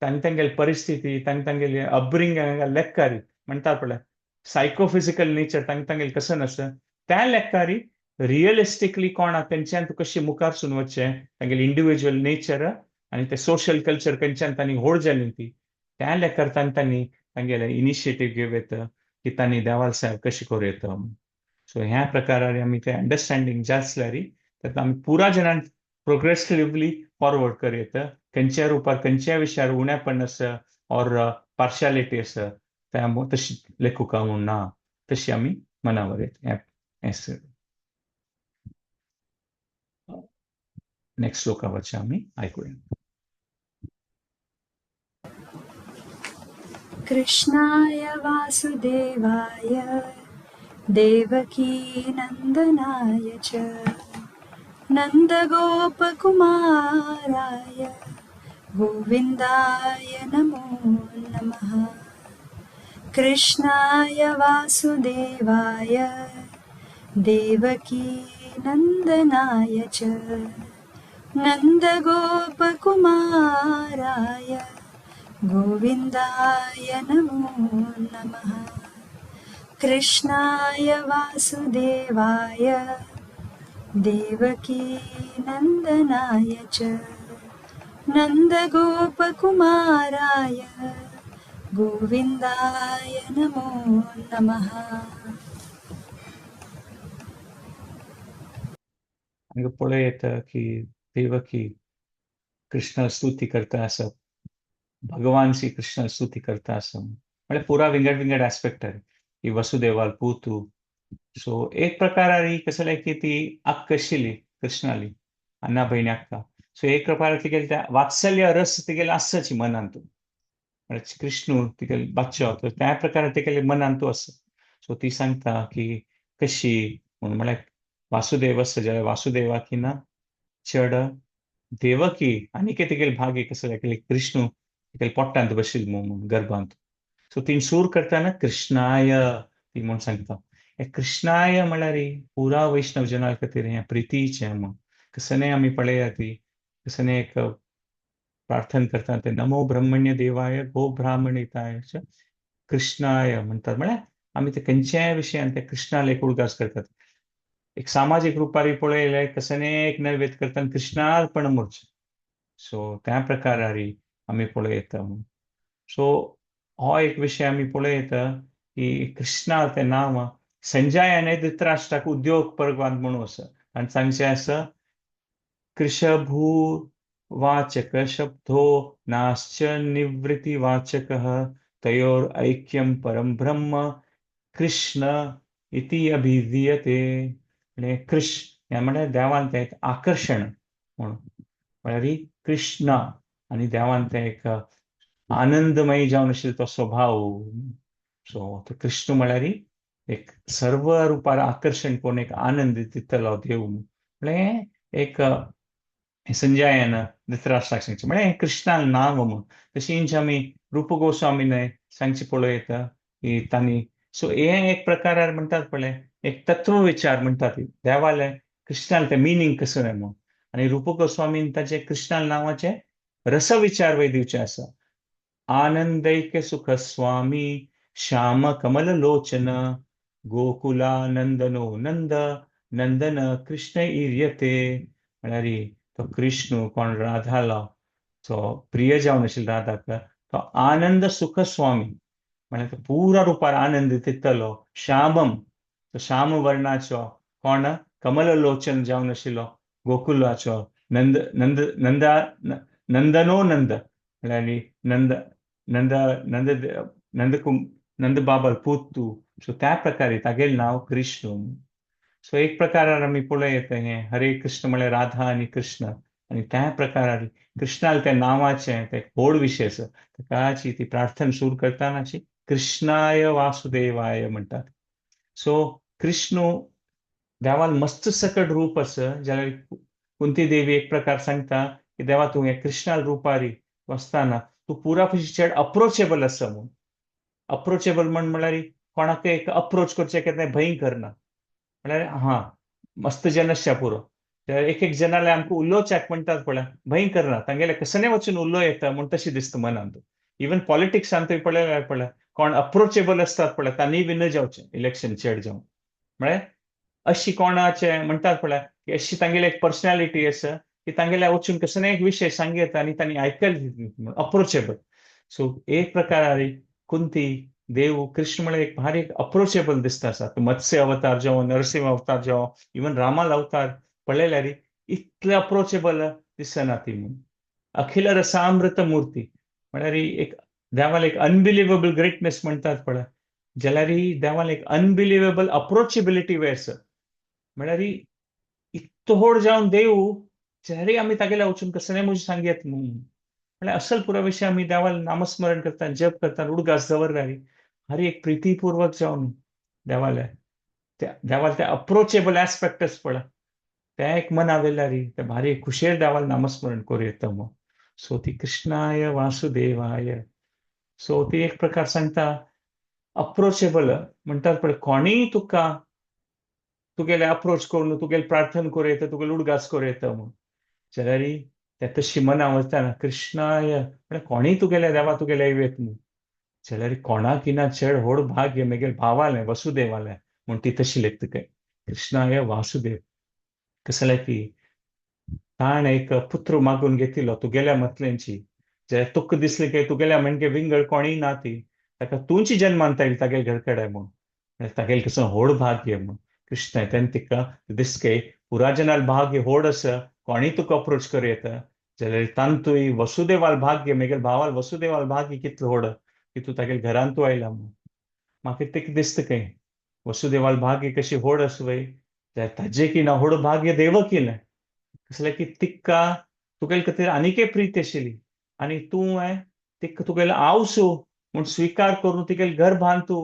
तांगे तांगेली परिस्थिती तांगे तांगेली अपब्रिंगिंग लेखारी म्हणटात पळय सायकोफिजिकल नेचर तांगे तांगेली कसं आसा त्या लेखारी रियलिस्टिकली कोणाक तेंच्यान तूं कशें मुखार सून वचचें तांगेली इंडिविज्युअल नेचर आनी ते सोशल कल्चर खंयच्यान तांणी होड जाली ती त्या लेखरतान तांणी तांगेले इनिशिएटीव घेवं येता की तांणी देवाल सेवा कशी करूं येता. सो ह्या प्रकारार आमी ते अंडरस्टँडींग जास्त आसल्यार तर आमी पुरा जणांक प्रोग्रेसिवली फॉरवर्ड करूं येता. खंयच्या रुपार खंयच्या विशयार उणेपण आसा ऑर पार्शालिटी आसा त्या तशी लेखुका म्हूण ना, तशी आमी मनावर येता. नेक्स्ट श्लोकावरचे आमी आयकुया. कृष्णाय वासुदेवाय देवकीनन्दनाय च नन्दगोपकुमाराय गोविन्दाय नमो नमः. कृष्णाय वासुदेवाय देवकीनन्दनाय च नन्दगोपकुमाराय गोविन्दाय नमो नमः. कृष्णाय वासुदेवाय देवकीनन्दनाय च नन्दगोपकुमाराय गोविन्दाय नमो नमः. हांगा पळय येता की देवकी कृष्ण स्तुती करता आसा, भगवान श्री कृष्ण स्तुती करता आसा. म्हळ्यार पुरा विंगड विंगड एस्पेक्टार की वसुदेवाल पूतू. सो एक प्रकारार ही कसलें की ती अक्क आशिल्ली कृष्णाली, अण्णा भयणी अक्का. सो एक प्रकार तिगेले त्या वात्सल्य रस तिगेले आसाची मनांत. म्हळ्यार कृष्णू तिगेले बादशा तर त्या प्रकार तिगेले मनांत आसा. सो ती सांगता की कशी म्हूण, म्हळ्यार वासुदेव आसा जाल्यार वासुदेवाकी ना चड देवकी आनी कितें तिगेले भागी कसले कृष्णू तिगेले पोटांत बशिल्लो म्हूण गर्भांत. सो ती सूर करतना कृष्णाय ती म्हूण सांगता. हे कृष्णाय म्हळ्यार पुरा वैष्णव जना खातीर हें प्रितीचें म्हूण कसने आमी पळया ती कसने एक प्रार्थना करता ते नमो ब्रह्मण्य देवाय गो ब्राह्मणिताय च कृष्णाय म्हणटात. म्हळ्यार आमी ते खंयच्याय विशयान ते कृष्णाक एक उडगास करतात. एक सामाजीक रुपारी पळयले कसने एक नैवेद्य करता कृष्णार्पण मूर्छ. सो त्या प्रकारारी आमी पळयता. सो हो एक विशय आमी पळयता की कृष्णा तें नांव संजयान धृतराष्ट्राक उद्योग परवान म्हणून आसा आनी सांगचें आसा कृषभू वाचक शब्दो नाश्च निवृत्ती वाचकः तयोर ऐक्यम परम ब्रह्म कृष्ण इति अभिधीयते. म्हणजे कृष्ण हें म्हळ्यार देवान तें एक आकर्शण म्हणून, म्हळ्यार कृष्ण आनी देवान तें एक आनंदमयी जावन आशिल्लो तो स्वभाव. सो तो कृष्ण म्हळ्यार एक सर्व रुपार आकर्शण करून एक आनंद दितलो देव. म्हळ्यार एक संजयान धृतराष्ट्राक सांगचें म्हळ्यार कृष्णान नांव म्हूण. तशींच आमी रूप गोस्वामीन सांगचें पळयता की तांणी सो हें एक प्रकारार म्हणटात पळय एक तत्व विचार म्हणटात देवालें कृष्णालें तें मिनींग कसलें म्हूण. आनी रूप गोस्वामीन ताचे कृष्णाल नांवाचे रसविचार वय दिवचे आसा. आनंदैक्य सुख स्वामी श्याम कमल लोचन गोकुलानंदनो नंद नंदन कृष्ण इर्यते. म्हळ्यार तो कृष्ण कोण राधालो तो प्रिय जावन आशिल्लो राधाक तो आनंद सुख स्वामी म्हळ्यार तो पुरा रुपार आनंद दितलो. श्यामम तो श्याम वर्णाचो कोण कमललोचन जावन आशिल्लो गोकुलाचो नंद नंद नंदा नंदनो नंद म्हळ्यार नंद नंद नंद नंदकुम नंद बाबल पुत्तू. सो त्या प्रकारे तागेलें नांव कृष्ण. सो एक प्रकारार आमी पळयता हें हरे कृष्ण म्हळ्यार राधा आनी कृष्ण आनी त्या प्रकारार कृष्णाल त्या नांवाचें तें व्हड विशय आसा. ताकाची ती प्रार्थना सुरू करतानाची कृष्णाय वासुदेवाय म्हणटात. सो कृष्ण देवान मस्त सकट रूप आसा जाल्यार कुंती देवी एक प्रकार सांगता की देवा तूं हे कृष्णाल रुपारी वचतना तूं पुरा चड अप्रोचेबल आसा म्हूण. अप्रोचेबल म्हण म्हळ्यार कोणाक एक अप्रोच करचें केन्ना भंय करना म्हळ्यार हां मस्त जन आसच्या पुरो एक एक जनाले आमकां उलोवच्याक म्हणटात पळय भंय करना तांगेले कसने वचून उलो येता म्हूण तशें दिसता मनांत. इवन पॉलिटिक्सान तुवें पळयल्यार पळय कोण अप्रोचेबल आसतात पळय तांणी बी न जावचें इलेक्शन चड जावन. म्हळ्यार अशी कोणाचें म्हणटात पळय की अशी तांगेली एक पर्सनॅलिटी आसा की की तांगेल्या वचून कसो एक विशय सांगयता आनी तांणी आयकल अप्रोचेबल. सो एक प्रकार कुंती देव कृष्ण म्हळ्यार एक भारी अप्रोचेबल दिसता आसा. मत्स्य अवतार जावं, नरसिंह अवतार जावं, इवन रामाल अवतार पळयल्यार इतले अप्रोचेबल दिसना ती म्हूण. अखिल रसामृत मूर्ती म्हळ्यार एक देवाल एक अनबिलिवेबल ग्रेटनेस म्हणटात पळय, जाल्यार देवाल एक अनबिलिवेबल अप्रोचेबिलिटी वेस म्हळ्यार इतलो व्हड जावन देव जाल्यार आमी तागेल्या वचून कसलें म्हूण सांगयत म्हूण. म्हळ्यार असल पुरा विशय आमी देवाल नामस्मरण करता, जप करता, उडगास दवरल्यार हर एक प्रितीपूर्वक जावन देवाले त्या देवाल ते अप्रोचेबल एस्पेक्टस पळय ते एक मना वेल्यार ते भारी खुशेर देवाल नामस्मरण करूं येता म्हूण. सो ती कृष्णाय वासुदेवाय. सो ती एक प्रकार सांगता अप्रोचेबल म्हणटात पळय, कोणीय तुका तुगेले अप्रोच करून तुगेले प्रार्थना करूं येता, तुगेले उडगास करूं येता म्हूण. जाल्यार ते तशी मना वचना कृष्णाय म्हळ्यार कोणीय तुगेले देवा तुगेले येत म्हूण. जाल्यार कोणाक ना चड व्हड भाग्य मेगेल भावालें वसुदेवालें म्हूण ती तशी लेखता काय कृष्णाय वासुदेव. कसलें की ताणें एक पुत्र मागून घेतिल्लो तुगेल्या मतल्यांची, जे तुका दिसलें की तुगेल्या म्हणजे विंगड कोणीय ना ती, ताका तुंची जन्मांत आयली तागेले घर कडेन म्हूण, तागेले कसो व्हड भाग्य म्हूण. कृष्ण तेन्ना तिका दिसके पुराजनाल भाग्य व्हड आसा, कोणीय तुका अप्रोच करूं येता. जाल्यार तांतूय वसुदेवाल भाग्य मेगेल भावाल वसुदेवाल भाग्य कितलें व्हड की तूं तागेले घरांतू आयला म्हूण. म्हाका तिका दिसता काय वसुदेवाल भाग्य कशी व्हड आसा वय, जाल्यार ताजे की ना व्हड भाग्य देवकीलें. कसलें की तिका तुगेले खातीर आनीकय प्रीत आशिल्ली आनी तूं तिका तुगेले आवसू म्हूण स्विकार करून तिगेले गर्भान तूं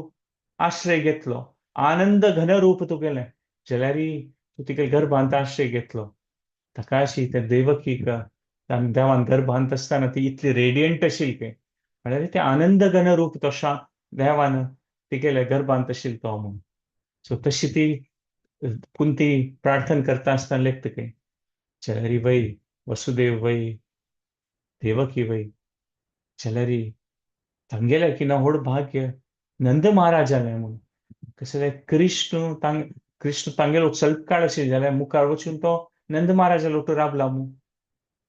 आश्रय घेतलो, आनंद घन रूप तुगेलें, जाल्यार तूं तिगेले गर्भांत आश्रय घेतलो. ताका अशी त्या देवकीक देवान गर्भांत आसतना ती इतली रेडियंट आशिल्ली की म्हळ्यार ते आनंद घन रूप तशा देवान तिगेले गर्भांत आशिल्लो तो म्हूण. सो तशी ती कुंती प्रार्थना करता आसतना लेखता की जाल्यार वय वसुदेव वय देवकी वय, जाल्यार तांगेलें की ना व्हड भाग्य नंद महाराजालें म्हूण. कसलें कृष्ण कृष्ण तांगेलो स्वल्प काळ आशिल्लो जाल्यार मुखार वचून तो नंद महाराजा लोटू राबला म्हूण,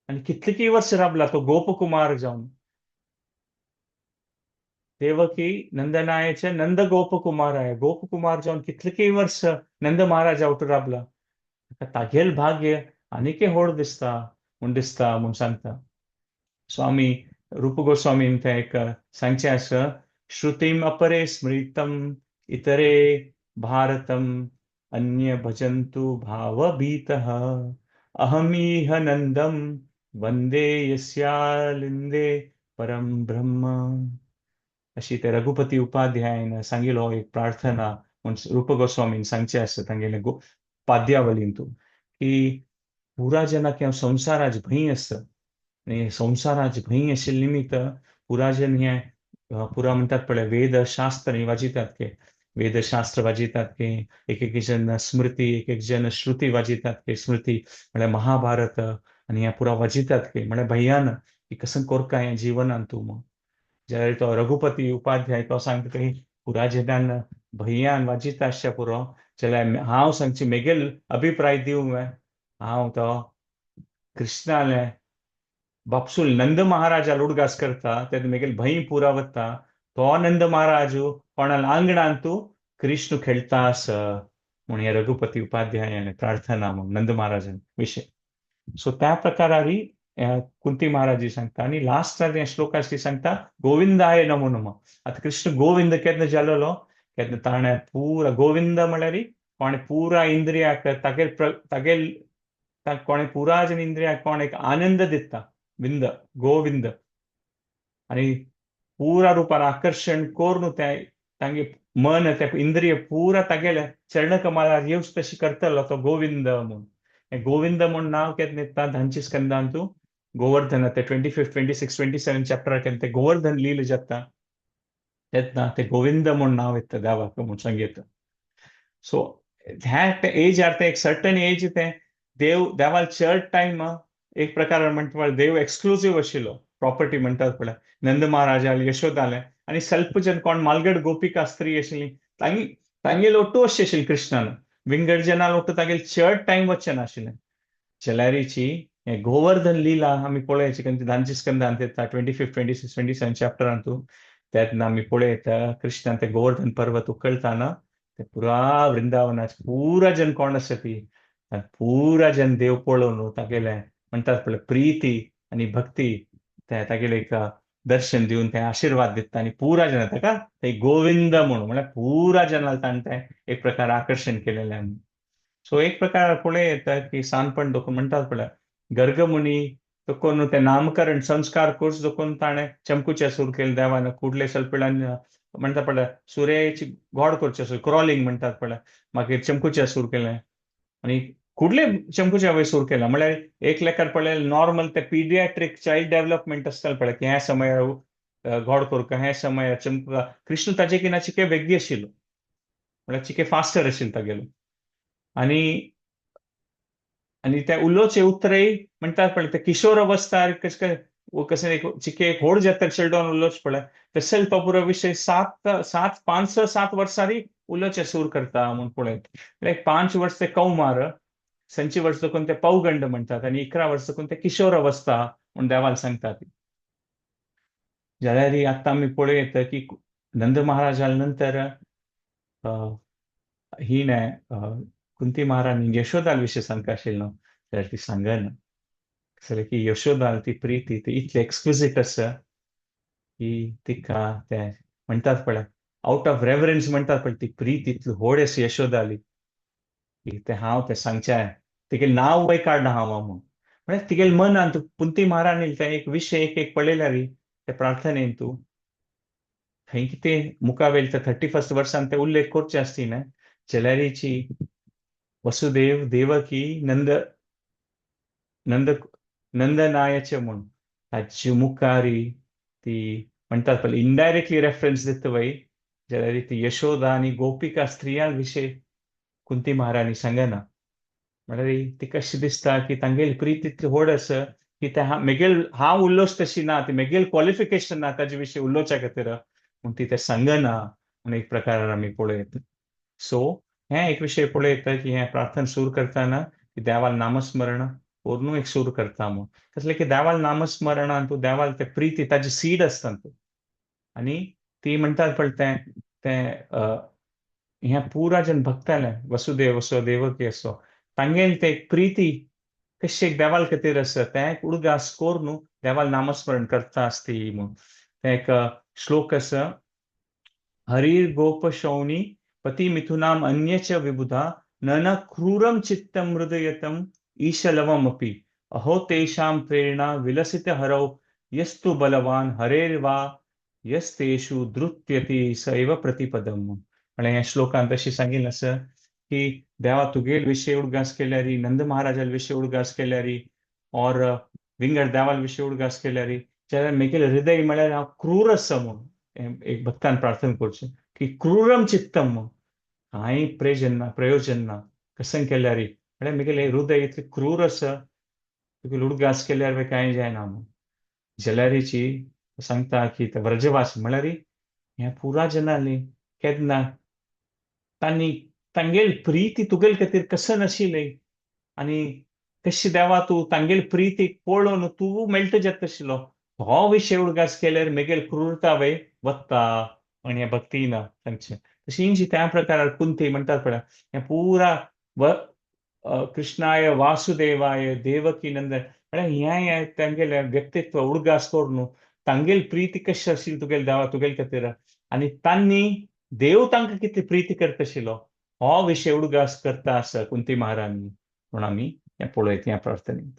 आनी कितलीं वर्स राबला तो गोपकुमार जावन. देवकी नंदनायचे नंद गोपकुमार आहे, गोपकुमार जावन कितलीं वर्स नंद महाराजा वटू राबला. तागेल भाग्य आनीकय व्हड दिसता म्हूण दिसता म्हूण सांगता स्वामी रूप गोस्वामीन. तें एक सांगचें आसा, श्रुतीम अपरे स्मृतम इतरे भारतम अन्य भजंतु भावभीतः अहमीह नंदम वंदे यस्यालिंदे परम ब्रह्म. अशी ते रघुपती उपाध्यायन सांगिल्लो एक प्रार्थना म्हूण रूप गोस्वामीन सांगचें आसा तांगेले पाद्यावलींतू की पुरा जनाक ह्या संवसाराच भंय आसा आनी संवसाराच भंय आशिल्ले निमित्त पुराजन हे पुरा म्हणटात पळय वेदशास्त्र वाजितात के वेदशास्त्र वाजितात के एक एक जन स्मृती, एक एक जन श्रुती वाजितात के स्मृती म्हळ्यार महाभारत आनी ह्या पुरा वाजितात के म्हळ्यार भंयान की कसं कोरका हें जिवनान तूं म्हूण. जाल्यार तो रघुपती उपाध्याय तो सांगता की पुरा जनान भंयान वाजिता आसच्या पुरो, जाल्यार हांव सांगची मेगेल अभिप्राय दिवं हांव तो कृष्णाले बापसूल नंद महाराजा उडगास करता तेन्ना मेगेल भंय पुरा वता. तो नंद महाराज कोणाल आंगणान तूं कृष्ण खेळटा आस म्हूण हे रघुपती उपाध्यायान प्रार्थना म्हूण नंद महाराजान विशय. सो त्या प्रकारारी कुंती महाराजी सांगता. आनी लास्ट ह्या श्लोकाची सांगता गोविंदाय नमो नमः. आतां कृष्ण गोविंद केन्ना जालेलो केन्ना ताणें पुरा गोविंद म्हळ्यार कोणें पुरा इंद्रियाक तागेल तागेल कोणें पुरा जन इंद्रियाक कोण एक आनंद दिता विंद गोविंद आनी पुरा रुपान आकर्शण करून ते तांगे मन ते इंद्रिय पुरा तागेले चरण कमलार येवच तशी करतलो तो गोविंद म्हूण. गोविंद म्हूण नांव केन्ना येता धांची स्कंदांतू गोवर्धन ते 25 26 27 चॅप्टर केन्ना ते गोवर्धन लील जाता तेन्ना ते गोविंद म्हूण नांव येता देवाक म्हूण सांगता. सो ह्या ते एजार ते एक सर्टन एज ते देव देवाल चड टायम एक प्रकार म्हणटा देव एक्सक्लुजीव आशिल्लो प्रॉपर्टी म्हणटात पळय नंद महाराजाले यशोदाले आनी स्वल्प जन कोण मालगड गोपिका स्त्री आशिल्ली तांगी तांगेलो ओट्टू अशें आशिल्लें कृष्णान विंगड जनाल ओट्टू तागेले चड टायम वचचे नाशिल्लें. जाल्यारीची हें गोवर्धन लीला आमी पळयाची कारण धांची स्कंदांत येता 25, 26, 27 चॅप्टरांतू. तेन्ना आमी पळयता कृष्णान ते गोवर्धन पर्वत उखलताना ते पुरा वृंदावनाच पुरा जन कोण आसा ती पुरा जन देव पळोवन तागेलें म्हणटात पळय प्रिती आनी भक्ती ते तागेले एक दर्शन दिवन ते आशिर्वाद दिता आनी पुरा जन ताका ते गोविंद म्हणून म्हळ्यार पुरा जनाल ताणें तें एक प्रकार आकर्शण केलेलें. सो एक प्रकार पळय येता की सानपण दोखून म्हणटात पळय गर्गमुनी दोखून ते नामकरण संस्कार कोर्स दोखून ताणें चमकूचे सूर केले देवान कुडले सल्पिळान म्हणटा पळय सुर्याची गोड करचे सूर क्रॉलिंग म्हणटात पळय मागीर चमकूचे सूर केलें आनी कुडले चमकूचे हांवें सूर केला म्हळ्यार एक लेखार पळय नॉर्मल ते पिडियाट्रीक चायल्ड डेव्हलपमेंट आसतालें पळय की ह्या समयार गोड करूंक ह्या समयार चमक कृष्ण ताजे किना चिके वेगळी आशिल्लो म्हळ्यार चिके फास्टर आशिल्लो तागेलो. आनी आनी ते उलोवचे उतरय म्हणटात पळय ते किशोर अवस्थार कशें कशें एक चिके एक होड जाता चेडवान उलोवचें पळय ते सेल्फ पुरो विशय सात सात पांच स सात वर्सांनी उलोवचें सूर करता म्हूण पळयत लायक 5 वर्स ते कौमार, संची वर्स देखून ते पौगंड म्हणटात आनी 11 वर्स देखून ते किशोर अवस्था म्हूण देवाल सांगतात. जाल्यार आतां आमी पळयत की नंद महाराजा नंतर ही न्हय कुंती महाराणी यशोदाल विशय सांगता आशिल्लो जाल्यार ती सांगना कसलें की यशोदाल ती प्रिती ती इतली एक्सक्विजीट आसा की तिका ते म्हणटात पळय आवट ऑफ रेवरन्स म्हणटात पळय ती प्रीती इतली व्हड आसा यशोदाली की तें हांव तें सांगचें तिगेलें नांव वय काडना हांव म्हूण. म्हळ्यार तिगेले मनांत कुंती महाराणी तें एक विशय एक एक पळयल्यार ते प्रार्थनेन तूं थंय कितें मुखावेल ते 31 वर्सान ते उल्लेख करचे आसती न्हय जाल्यारीची वसुदेव देवकी नंद नंद नंदनायाचे म्हूण ताचे मुखारी ती म्हणटात पळय इनडायरेक्टली रेफरन्स दिता वय जाल्यार ती यशोदा आनी गोपिका स्त्रियां विशय कुंती महाराणी सांगना. म्हळ्यार ती कशी दिसता की तांगेली प्रीत इतली व्हड आसा की ते मेगेल हांव उलोवच तशी ना ती मेगेल क्वॉलिफिकेशन ना ताजे विशीं उलोवच्या खातीर म्हूण ती तें सांगना म्हूण एक प्रकारान आमी पळयत. सो हें एक विशय पळयता की हें प्रार्थना सूर करतना की देवाल नामस्मरण करून एक सूर करता म्हूण कसलें की देवाल नामस्मरणान तूं देवाल ते प्रिती ताजी सीड आसता तूं आनी ती म्हणटात पळय तें तें हें पुरा जन भक्तालें वसुदेव असो देवकी असो तांगेल ते एक प्रिती कशी एक देवाल खातीर आसा तें एक उडगास करून देवाल नामस्मरण करता आसती म्हूण. तें एक श्लोक आसा हरीर गोपशौनी पति मिथुनाम अन्यच विबुधा न न क्रूरम चित्तम हृदयतम ईशलवमपि अहो तेषां प्रेरणा विलसित हरौ यस्तु बलवान हरेर्वा यस्तेषु धृत्यति सैव प्रतिपदम. म्हळ्यार ह्या श्लोकांत अशें सांगिल्लें आसा की देवा तुगेल विशय उडगास केल्यारी नंद महाराजाल विशय उडगास केल्यारी और विंगड देवाल विशय उडगास केल्यारी जाल्यार मेगेलें हृदय म्हळ्यार हांव क्रूर आसा म्हूण एक भक्तान प्रार्थना करचें की क्रूरम चित्तम म्हूण कांय प्रयोजन ना प्रयोजन ना कशें केल्यारी म्हळ्यार मेगेलें हृदय इतलें क्रूर आसा तुगेलो उडगास केल्यार कांय जायना म्हूण. जाल्यारीची सांगता की ते व्रजवास म्हळ्यार ह्या पुरा जनांनी केन्ना तांणी तांगेल प्रिती तुगेल खातीर कशें नाशिल्लें आनी कशी देवा तूं तांगेल प्रितीक पळोवन तूं मेळटा जाता आशिल्लो हो विशय उडगास केल्यार मेगेल क्रूरता वय वता आनी ह्या भक्ती ना तांचें. तशींच त्या प्रकारार कुंती म्हणटात पळय हें पुरा कृष्णाय वासुदेवाय देवकी नंदन म्हळ्यार हें हें तांगेलें व्यक्तित्व उडगास करून तांगेल प्रिती कशी आशिल्ली तुगेल देवा तुगेल खातीर आनी तांणी देव तांकां कितली प्रिती करता आशिल्लो हो विशय उडगास करता आसा कुंती महाराणी म्हूण आमी हें पळयत ह्या प्रार्थनेंत.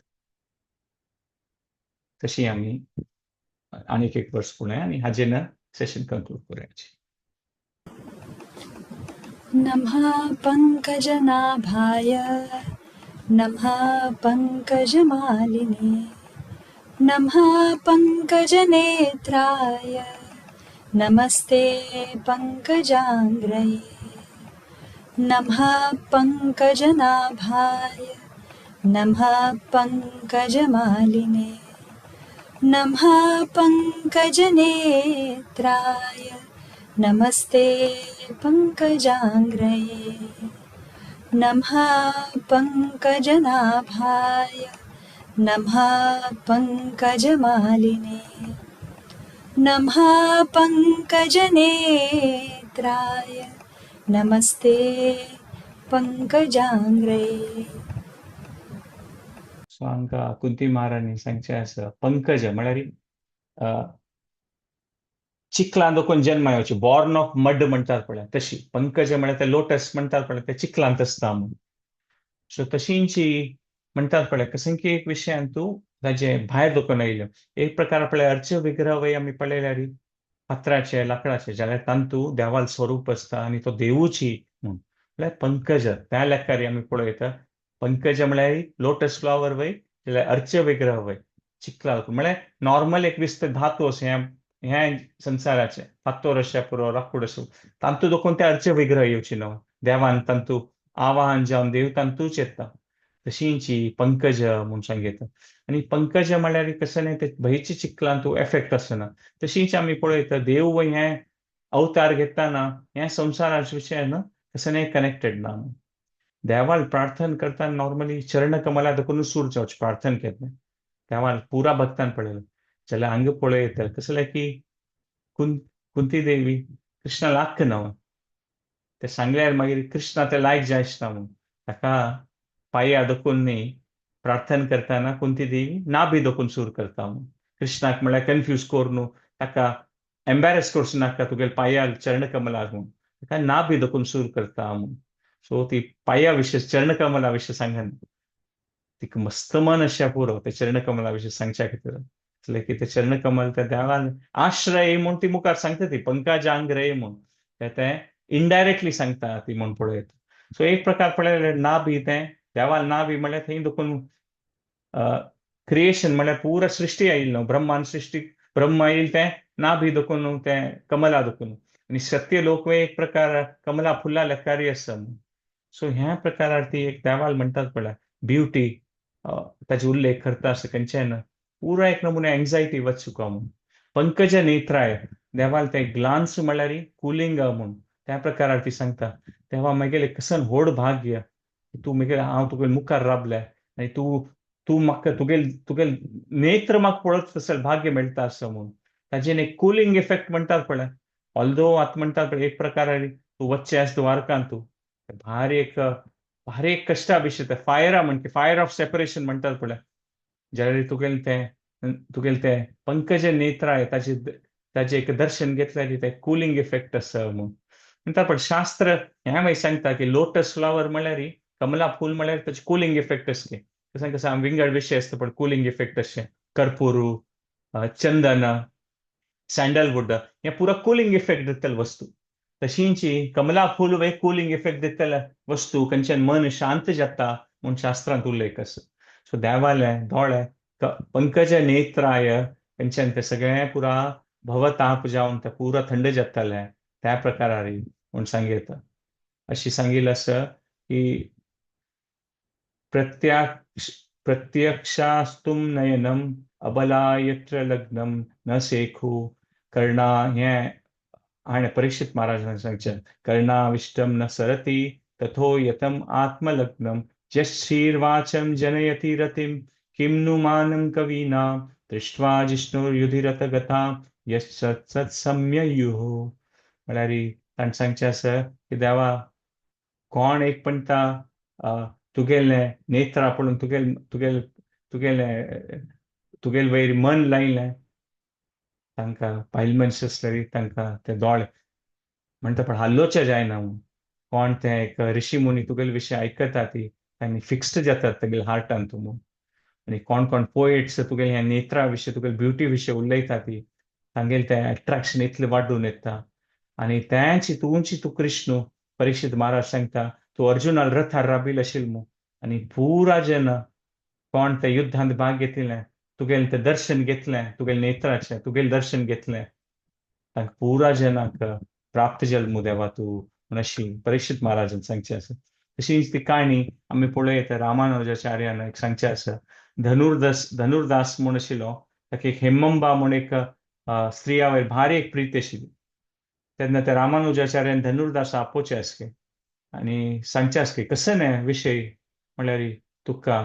तशी आमी आनीक एक वर्स पळोवया आनी हाजेर सेशन कंक्लूड करुया. नमः पंकजनाभाय नमः पंकजमालिने नमः पंकजनेत्राय नमस्ते पंकजांग्रये नमः पंकजनाभाय नमः पंकजमालिने नमः पंकजनेत्राय नमस्ते पंकजांग्रये नमः पंकजनाभाय नमः पङ्कजमालिने। नमः पङ्कजनेत्राय नमस्ते पंकजांग्रये। सो हांकां कुंती महाराणी सांगचें आसा, पंकज म्हळ्यार चिखलान दोकून जन्मा येवची, बॉर्न ऑफ मड म्हणटात पळय तशी. पंकज म्हळ्यार ते लोटस म्हणटात पळय, ते चिखलांत आसता म्हूण. सो तशींची म्हणटात पळय कसं की एक विशयान तूं ताजे भायर दोकून आयल्यो. एक प्रकार पळय अर्च विग्रह वय आमी पळयल्यार फातराचे लाकडाचे, जाल्यार तांतू देवाल स्वरूप आसता आनी तो देवूची म्हूण. म्हळ्यार पंकज त्या लेखारी आमी पळयता. पंकज म्हळ्यार लोटस फ्लॉवर वय, जाल्यार अर्च विग्रह वय चिखला म्हळ्यार नॉर्मल एक विस्त धातू अशें ह्या संसाराचे फातोर अशें पुरो राकूड आसूं तांतू दोकून ते अर्च विग्रह येवची न्हू. देवान तांतू आवाहन जावन देव तांतूच येता. तशींची पंकज म्हूण सांगता. आनी पंकज म्हळ्यार कसं न्ही ते भंयची चिखलान तूं एफेक्ट आसना. तशींच आमी पळयता देव वय हें अवतार घेताना ह्या संवसाराचे विशय न्हू कसं न्ही कनेक्टेड ना. देवाल प्रार्थना करता नॉर्मली चरण कमला देखून सूर जावचे प्रार्थना केलें देवाल पुरा भक्तान पळयलें जाल्यार हांगा पळयता कसलें की कुंती देवी कृष्णा लाख न्हू ते सांगल्यार मागीर कृष्णा ते लायक जाय आसता म्हूण ताका पांया दखून न्ही प्रार्थना करतना कुंती देवी नाभी दखून सूर करता म्हूण. कृष्णाक म्हळ्यार कन्फ्यूज करून ताका एम्बेरस करचो नाका तुगेले पांया चरणकमला म्हूण, ताका नाभी दखून सूर करता म्हूण. सो ती पांया विशय चरणकमला विशय सांगन तिका मस्त मन अशें पुरो ते चरणकमला विशय सांगच्या खातीर. की ते चरणकमल त्या देवान आश्रय म्हूण ती मुखार सांगता ती पंकजांग्रय म्हूण, तें इनडायरेक्टली सांगता ती म्हूण पळयता. सो एक प्रकार पळयल्यार नाभी तें देवाल नाभी म्हळ्यार थंय देखून क्रिएशन म्हळ्यार पुरा सृश्टी आयिल्ली न्हू, ब्रह्मान सृश्टी ब्रह्मा येयल तें नाभी देखून तें कमला देखून. आनी सत्य लोक एक प्रकार कमला फुलां लेखारी आसा. सो ह्या प्रकारार ती एक देवाल म्हणटात पळय ब्युटी ताजे उल्लेख करता असो खंयच्यान पुरा एक नमुने एंग्जायटी वच तुका म्हूण. पंकज नेत्राय देवाल ते ग्लान्स म्हळ्यार कुलिंग म्हूण त्या प्रकारार ती सांगता. तेव्हा मागीर कसन व्हड भाग्य तूं मागीर हांव तुगे मुखार राबलें आनी तूं तूं म्हाका तुगेल तुगेल नेत्र म्हाका पळोवप तसो भाग्य मेळटा असो म्हूण. ताजेन एक कुलिंग इफेक्ट म्हणटात पळय. ऑल्दो आतां म्हणटात पळय एक प्रकार तूं वच्चें आसा द्वारकान तूं भारी एक कश्टा विशय ते फायरा म्हणटा, फायर ऑफ सेपरेशन म्हणटात पळय. ज्यावेळी तुगेलें तें तुगेलें तें पंकज नेत्राय ताजे ताजें एक दर्शन घेतल्यार तें कुलिंग इफेक्ट आसा म्हूण म्हणटा. पण शास्त्र हें मागीर सांगता की लोटस फ्लावर म्हळ्यार कमला फूल म्हळ्यार ताचें कुलिंग इफेक्ट आसलें. कसं कसं विंगड विशय आसता पण कुलिंग इफेक्ट अशें कर्पूर, चंदन, सँडलवूड हे पुरा कुलिंग इफेक्ट दितले वस्तू. तशींची कमला फूल वे कुलिंग इफेक्ट दितले वस्तू खंयच्यान मन शांत जाता म्हूण शास्त्रांत उल्लेख आसा. सो देवाले दोळे पंकज नेत्राय खंयच्यान ते सगळें पुरा भवताप जावन ते पुरा थंड जाताले त्या प्रकारार म्हूण सांगता. अशी सांगिल्लें आसा की प्रत्यक्षास्तुम नयनम अबला यत्र लग्नम न सेखू कर्णा. हें हाणें परीक्षित महाराजान सांगचें. कर्णाविष्टम न सरती तथो यतम आत्मलग्नम यश्रीर्वाचम जनयति रतिम किम नु मानम कवीनाम दृष्ट्वा जिष्णुर्युधिरथ गता यत्सत्सम्ययुः. म्हळ्यार ताणें सांगचें आसा की देवा कोण एक म्हणटा तुगेलें नेत्रा पळोवन तुगेल तुगेल तुगेलें तुगेले वयर मन लायलें तांकां बायल मनीस आसल्यार तांकां ते दोळे म्हणटा पण हाल्लोचे जायना म्हूण. कोण ते एक ऋषी मुनी तुगेले विशय आयकता ती आनी फिक्स्ड जातात तेगेले हार्टान तूं म्हूण. आनी कोण कोण पोएट्स तुगेले ह्या नेत्रा विशय तुगेले ब्युटी विशय उलयता ती तांगेले तें एट्रेक्शन इतलें वाडून येता. आनी तेंच तूंची तूं कृष्ण परीक्षित महाराज सांगता तूं अर्जुनाल रथार राबिल आशिल्लो मू आनी पुरा जेन्ना कोण ते युद्धांत भाग घेतिल्लें तुगेलें तें दर्शन घेतलें तुगेलें नेत्राचें तुगेलें दर्शन घेतलें तांकां पुरा जनाक प्राप्त जाल मू देवा तूं म्हूण अशी परीक्षित महाराजान सांगचें आसा. तशीच ती काणी आमी पळयता रामानुजाचार्यान एक सांगचें आसा. धनुर्दास म्हूण आशिल्लो ताका एक हेमंबा म्हूण एक स्त्रिया वयर भारी एक प्रीत आशिल्ली. तेन्ना त्या रामानुजाचार्यान धनुर्दास आपोवचें आसलें आनी सांगचें आसलें कसो न्ही विशय म्हळ्यार तुका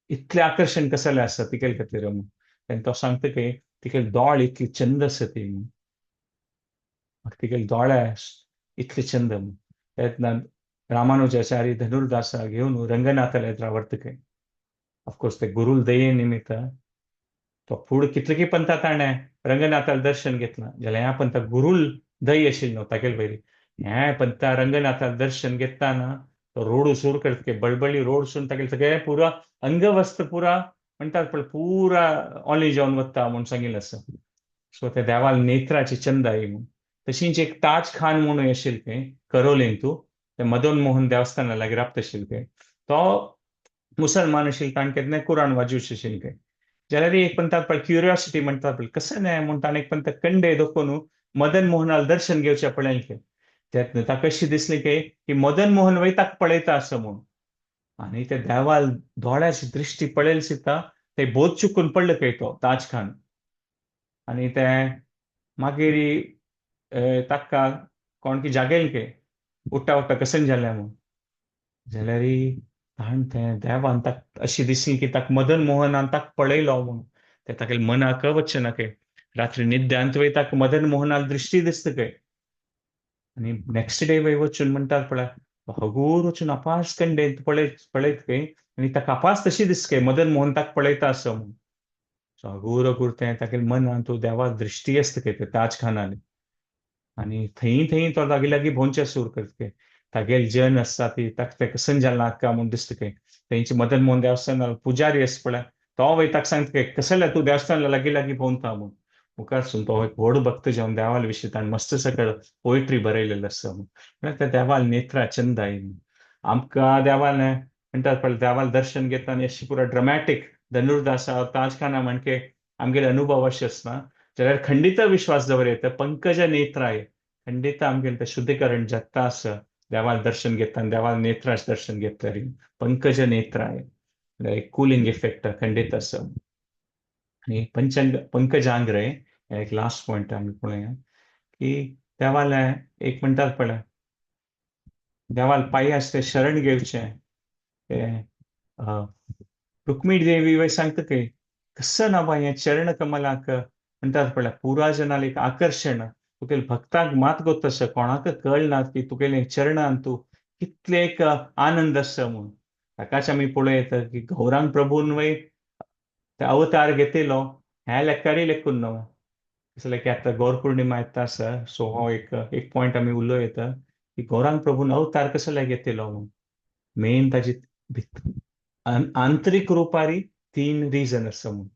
इतलें आकर्शण कसलें आसा तिगेले खातीर म्हूण. आनी तो सांगता की तिगेले दोळे इतले चंद आसा ती म्हूण, तिगेले दोळे इतले चंद म्हूण. तेन्ना रामानुजाचार्य धनुर्दासा घेवन रंगनाथाला येत्रा काय. ऑफकोर्स ते गुरुल दये निमित्त तो फुड कितले की पंथा ताणें रंगनाथाला दर्शन घेतलां जाल्यार ह्या पंथा गुरुल दय आशिल्लो तागेले पयलीं ह्या पंथा रंगनाथाला दर्शन घेतना तो रोड सुरू करता बळबळी रोड सून तागेले सगळें पुरा अंगवस्त्र पुरा म्हणटात पळय पुरा ऑली जावन वता म्हूण सांगिल्लें आसा. सो त्या देवाल नेत्राची चंदाई म्हूण. तशीच एक ताज खान म्हणून आशिल्लें खंय करोलींतू, ते मदन मोहन देवस्थाना लागीं राबता आशिल्लें खंय. तो मुसलमान आशिल्लो, ताणें केन्नाय कुराण वाजोवचें आशिल्लें खंय. जाल्यार एक म्हणटात पळय क्युरियोसिटी म्हणटात पळय कसं न्हय म्हूण ताणें एक पंत कंडे दाखोवन मदन मोहनाल दर्शन घेवचें पळयलें खंय. तेन्ना ताका कशें दिसलें खंय की मदन मोहन वय ताका पळयता आसा म्हूण. आनी त्या देवाल दोळ्याची दृश्टी पळयली सुद्दां ते बोध चुकून पडले खंय तो ताज खान. आनी ते मागीर ताका कोण की जागेल खंय उठ्ठा उठ्ठा कशें जालें म्हूण. जाल्यार ताण तें देवान ताका अशें दिसलें की ताका मदन मोहनान ताका पळयलो म्हूण. तें तागेल्या मनाक वचना खंय. रात्री निद्यांत वय ताका मदन मोहनाल दृश्टी दिसता खंय. आनी नेक्स्ट डे वय वचून म्हणटात पळय हगूर वचून अपास कंडेंत पळयत पळयत खंय आनी ताका अपास तशी दिसता खंय मदन मोहन ताका पळयता आसा म्हूण. सो हगूर हगूर तें तागेल्या मनांत तो देवा दृश्टी आसता खंय ते ताज खानाले. आनी थंय थंय तो लागीं लागीं भोंवचें सूर करता खंय. तागेले जन आसता ती ताका तें कसन जालें नाका म्हूण दिसता खंय. थंयचे मदन मोहन देवस्थानार पुजारी आसता पळय तो वय ताका सांगता खंय कसलें तूं देवस्थानार लागीं लागीं भोंवता म्हूण. मुखार सून तो एक व्हड भक्त जावन देवाल विशीं ताणें मस्त सकळ पोयट्री बरयलेली आसा म्हूण. म्हळ्यार त्या देवाल नेत्रा चंदाय म्हूण. आमकां देवाल म्हणटात पळय देवाल दर्शन घेता आनी अशी पुरा ड्रमॅटीक धनुर्दासा ताजखाना म्हणके आमगेले अनुभव अशें आसना जाल्यार खंडीत विश्वास दवर येता पंकज नेत्राय खंडीत आमगेलें तें शुद्धीकरण जाता आसा देवाल दर्शन घेता आनी देवाल नेत्राच दर्शन घेतली पंकज नेत्राय म्हळ्यार एक कुलींग इफेक्ट खंडीत आसा. आनी पंचंग पंकजांग्रे एक लास्ट पॉयंट आमी पळोवया की देवाले एक म्हणटात पळय देवाल पांय आसा ते शरण घेवचें ते रुक्मिणी देवी वय सांगता खंय कसं ना बाय हें चरण कमलाक म्हणटात पळय पुरा जनाल एक आकर्शण तुगेले भक्तांक मात गोत आसा कोणाक कळना की तुगेले चरणान तूं कितले एक आनंद आसा म्हूण. ताकाच आमी पळयता की गौरांग प्रभून वय ते अवतार घेतिलो हें लेक्कारी लेखून न्हू. कसलें की आतां गौर पूर्णिमा येता आसा सो हो एक एक पॉयंट आमी उलोवं येता की गौरांग प्रभून अवतार कसो घेतिलो म्हूण. मेन ताजी आंतरीक रुपारी तीन रिजन आसा म्हूण.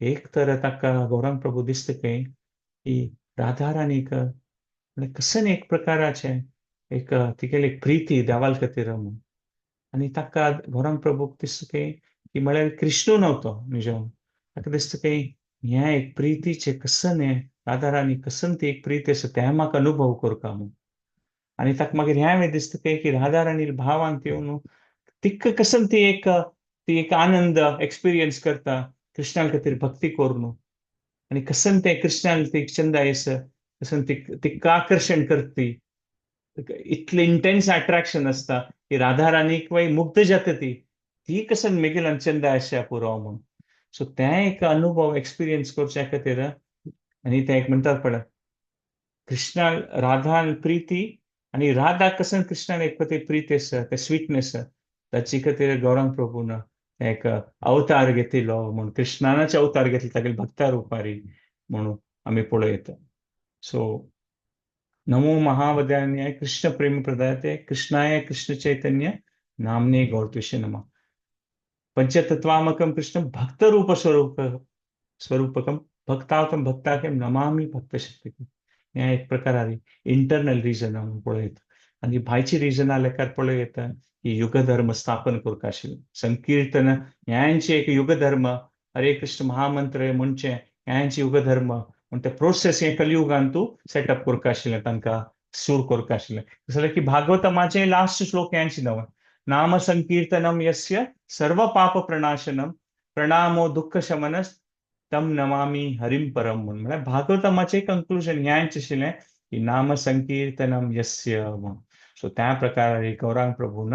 एक तर ताका गौरांग प्रभू दिसता खंय की राधा राणीक म्हळ्यार कसन एक प्रकाराचें एक तिगेली एक प्रिती देवाल खातीर म्हूण. आनी ताका गौरांग प्रभूक दिसता खंय की म्हळ्यार कृष्णू न्हवतो निजोन ताका दिसता खंय हें एक प्रितीचें कसन हें राधा राणी कसन ती एक प्रिती आसा तें म्हाका अनुभव करता म्हूण. आनी ताका मागीर हें दिसता खंय की राधा राणी भावांत येवन तिका कसन ती एक आनंद एक्सपिरियन्स करता कृष्णा खातीर भक्ती करून. आनी कसन तें कृष्णान ती चंदा आसा कसन तिका आकर्शण करती इतलें इंटेन्स अट्रॅक्शन आसता की राधा राणीक वय मुग्ध जाता ती ती कसन मेगेल्यान चंदा आसा पुरो म्हूण. सो तें एक अनुभव एक्सपिरियन्स करच्या खातीर आनी तें एक म्हणटात पळय कृष्णा राधा प्रिती आनी राधा कसन कृष्णान एक खातीर प्रिती आसा तें स्वीटनेस ताची खातीर गौरांग प्रभून एक अवतार घेतिलो म्हूण कृष्णानाचे अवतार घेतले तागेले भक्ता रुपारी म्हणून आमी पळयता. सो नमो महावदान्याय कृष्ण प्रेम प्रदाते कृष्णाय कृष्ण चैतन्य नामने गौरतुष्य नमः. पंचतत्वामकम कृष्ण भक्त रूप स्वरूप स्वरूपकम भक्तावतम भक्ताकम नमामि भक्त शक्ती. हें एक प्रकारारी इंटरनल रिजन आमी पळयता. आनी भायची रिजनां लेखार पळयता की युगधर्म स्थापन करूंक आशिल्लें संकीर्तन ह्यांचे एक युगधर्म हरे कृष्ण महामंत्र म्हणचें ह्यांचे युगधर्म म्हण ते प्रोसेस हें कलियुगान तूं सेटअप करूंक आशिल्लें तांकां सूर करूंक आशिल्लें. जाल्यार की भागवतमाचें लास्ट श्लोक ह्यांचे नवें नाम संकीर्तनम यस्य सर्व पाप प्रणाशनम प्रणामो दुःख शमनस तम नमामि हरिम परम म्हूण. म्हळ्यार भागवतमाचें कंक्लुजन ह्यांच आशिल्लें की नाम संकीर्तनम यस्य म्हूण. सो त्या प्रकारे गौरांग प्रभून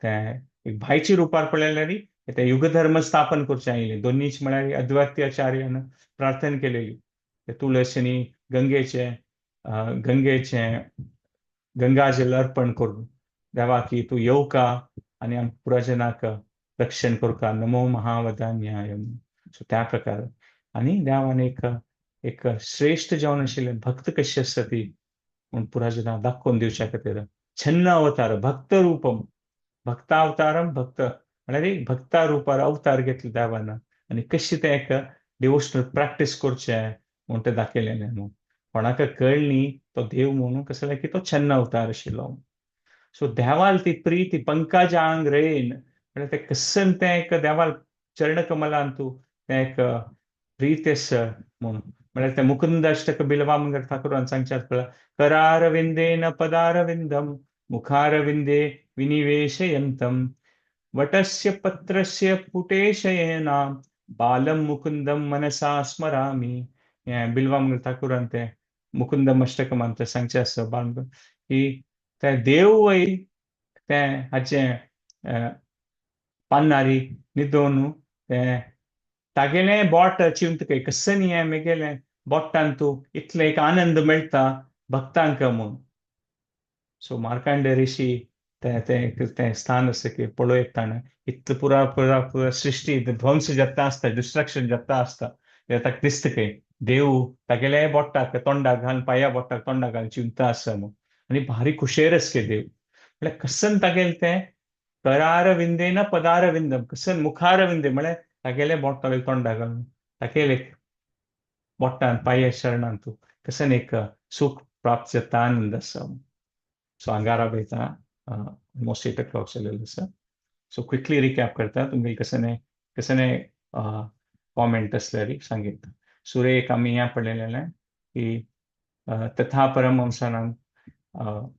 तें एक भायची रुपार पळयल्यार ते युगधर्म स्थापन करचें आयिल्लें. दोनीच म्हळ्यार अद्वैत्याचार्यान प्रार्थना केलेली, ते तुळस आनी गंगेचें गंगेचें गंगाजल अर्पण करून देवा की तूं येवका आनी आमकां पुराजनाक रक्षण करका, नमो महावदान्याय. सो त्या प्रकार आनी देवान एक एक श्रेश्ठ जावन आशिल्लें भक्त कशी आसता ती म्हूण पुराजना दाखोवन दिवच्या खातीर छन्न अवतार, भक्त रूपम, भक्तावतारम, भक्त म्हळ्यार एक भक्ता रुपार अवतार घेतले देवान आनी कशी तें एक डिवोशनल प्रॅक्टीस करचें म्हूण तें दाखयलें न्हू. कोणाक कळ्ळी तो देव म्हणून कसो की तो छन्न अवतार आशिल्लो. सो देवाल ती प्रिती पंकजांग रेन म्हळ्यार तें कसन तें एक देवाल चरणकमलान तूं तें एक प्रीत आसा म्हूण. म्हळ्यार तें मुकुंदाष्टक बिलवामंगल ठाकुरान सांगचें आसता, करारविंदेन पदारविंदम मुखारविंदे विनिवेशयन्तं वटस्य पत्रस्य पुटेशयना बालं मुकुंदम मनसा स्मरामि. हें बिलवामंगल ठाकुरान तें मुकुंदम अष्टकमान तें सांगचें आसता बाल की तें देव वय तें हाचें पान्नारी न्हिदोवन तें तागेलें बोट चिंतक कसन हें मेगेलें बोट्टान तूं इतलें एक आनंद मेळटा भक्तांक म्हूण. सो मार्कांडे ऋषी तें तें तें स्थान आसा की पळोवंक ताणें इतलें पुरा पुरा पुरा सृश्टी ध्वंस जाता आसता, डिस्ट्रक्शन जाता आसता, ताका दिसता खंय देव तागेले बोट्टाक तोंडाक घालून पांया बोट्टाक तोंडाक घालून चिंता आसा म्हूण आनी भारी खुशेर आसा की देव. म्हळ्यार कसन तागेलें तें करारविंदेन पदारविंदम कसन मुखारविंदे म्हळ्यार तागेले बोट्टा वयले तोंडाक घालून तागेले बोट्टान पांया शरणान तूं कसन एक सूख प्राप्त जाता, आनंद आसा. सो आंगारा वयता, ऑलमोस्ट 8 o'clock जालेलो आसा. सो क्विकली रिकॅप करता, तुमगेले कसने कसने कॉमेंट आसल्यार सांगता. सुरे एक आमी हें पळयलेलें की तथा परमहंसानान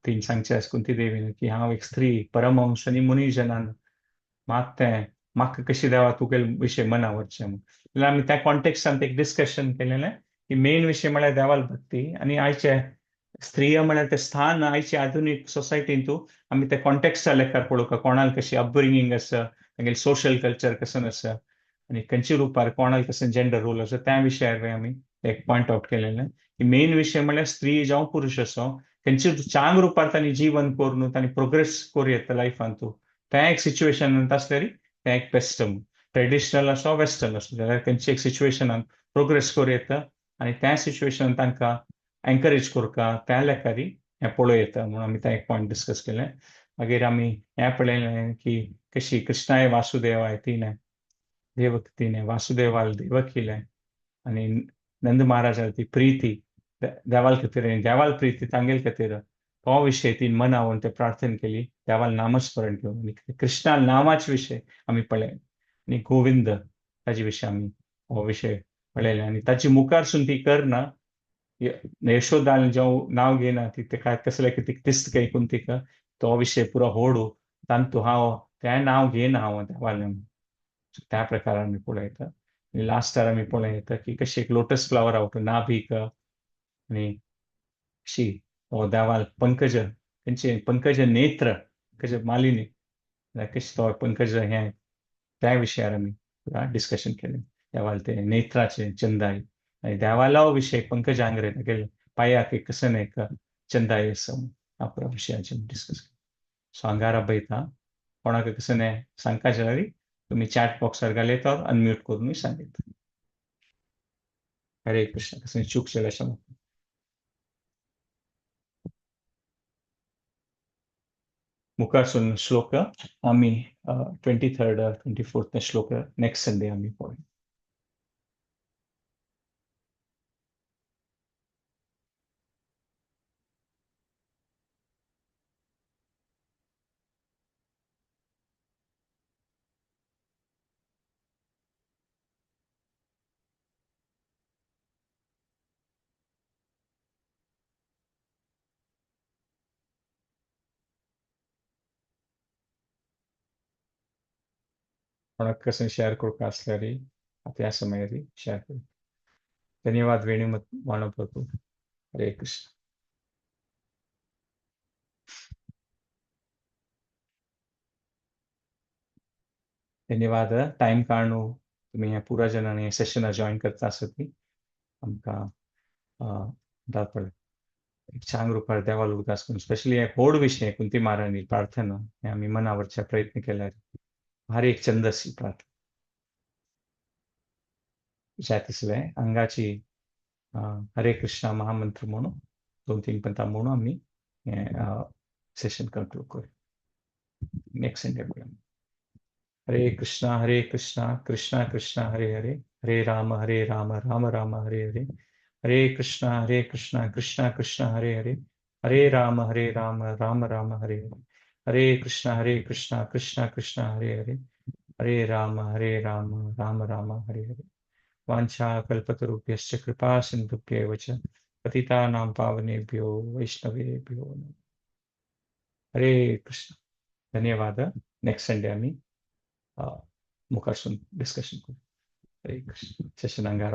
तीन सांगचें आसा कुंती देवीन की हांव एक स्त्री परमहंस आनी मुनीजनान मात तें म्हाका कशी देवा तुगेले विशय मना व्हरचें म्हूण. जाल्यार आमी त्या कॉन्टेक्स्टान एक डिस्कशन केलेलें की मेन विशय म्हळ्यार देवाल भक्ती आनी आयचे स्त्रिय म्हळ्यार तें स्थान आयचे आधुनीक सोसायटींतू आमी त्या कॉन्टेक्स्टा लेखार पळोवंक कोणाक कशी अपब्रिंगींग आसा, तांगेलें सोशल कल्चर कशें आसा आनी खंयच्या रुपार कोणाक कशें जेंडर रोल आसा त्या विशयार आमी एक पॉयंट आवट केलेलें की मेन विशय म्हळ्यार स्त्री जावं पुरुश आसूं खंयच्या चांग रुपार तांणी जीवन करून तांणी प्रोग्रेस करूं येता लायफांतू तें एक सिच्युएशन आसल्यार तें एक बेस्ट ट्रेडिशनल आसूं वेस्टर्न आसूं जाल्यार खंयच्या एक सिच्युएशनान प्रोग्रेस करूं येता आनी त्या सिच्युएशनान तांकां एनकरेज करता त्या लेखारी हें पळोवं येता म्हणून आमी तें एक पॉयंट डिस्कस केलें. मागीर आमी हें पळयलें की कशी कृष्णाय वासुदेवाय तिणें देवक तिणें वासुदेवाल देवकीलें आनी नंद महाराजाल ती प्रिती देवाल खातीर देवाल प्रिती तांगेल खातीर तो विशय ती मनावन ते प्रार्थना केली देवाल नामस्मरण घेवन आनी कृष्णा नामाचे विशय आमी पळयले आनी गोविंद ताजे विशय आमी हो विशय पळयले आनी ताची मुखारसून ती करना यशोदान जेव नांव घेयना ती तेका कसलें कितें दिसता काय तिका तो विशय पुरो होडू तांतू हांव तें नांव घेयना हांव देवालें. त्या प्रकारान आमी पळयता. आनी लास्टार आमी पळयता की कशी एक लोटस फ्लावर आवट नाभीक आनी कशी हो देवाल पंकज खंयचे पंकज नेत्र पंकज मालिनी कशी तो पंकज हें त्या विशयार आमी डिस्कशन केलें. देवाल ते नेत्राचे चंदाय आनी देवालो विशय पंकज आंग्रे तागेले पांयाक एक कसन एक चंदाय आसा ह्या विशयाचेर डिस्कस केलें. सो आंगारा पळयता कोणाक कसने सांगता जाल्यार तुम्ही चॅट बॉक्सार घालयता अनम्यूट करून सांगता. हरे कृष्ण. कसं चूक जाल्यार मुखारसून श्लोक आमी 23rd 24th श्लोक नेक्स्ट संडे आमी पळोवया. कोणाक कसं शेअर करूंक आसल्यार त्या समयार शेअर करू. धन्यवाद वेणू वाणो प्रभू. हरे कृष्ण. धन्यवाद. टायम काडून तुमी ह्या पुरा जणांनी सेशना जॉईन करता आसत ती आमकां दाखयलें एक चांग रुपार देवाल उदास करून, स्पेशली एक व्हड विशय कुंती महाराणी प्रार्थना हे आमी मनावरच्या प्रयत्न केल्यार भारी एक छंदसी प्रार्थना जाय तसलें अंगाची हरे कृष्णा महामंत्र म्हणून दोन तीन पंता म्हणून आमी हें सेशन कंक्लूड करूं. नेक्स्ट संडे पळोवया. हरे कृष्णा हरे कृष्णा कृष्णा कृष्णा हरे हरे, हरे राम राम राम हरे हरे, हरे कृष्णा कृष्णा कृष्णा हरे हरे, हरे राम राम राम हरे हरे, हरे कृष्णा कृष्णा कृष्णा हरे हरे, हरे राम राम राम हरे हरे. वाञ्छा कल्पतरुभ्यश्च कृपा सिन्धुभ्येव च पतितानां पावनेभ्यो वैष्णवेभ्यो नमः. हरे कृष्ण. धन्यवाद. नेक्स्ट संडे आमी मुखारसून डिस्कशन करू. हरे कृष्ण. सेशन अंगार.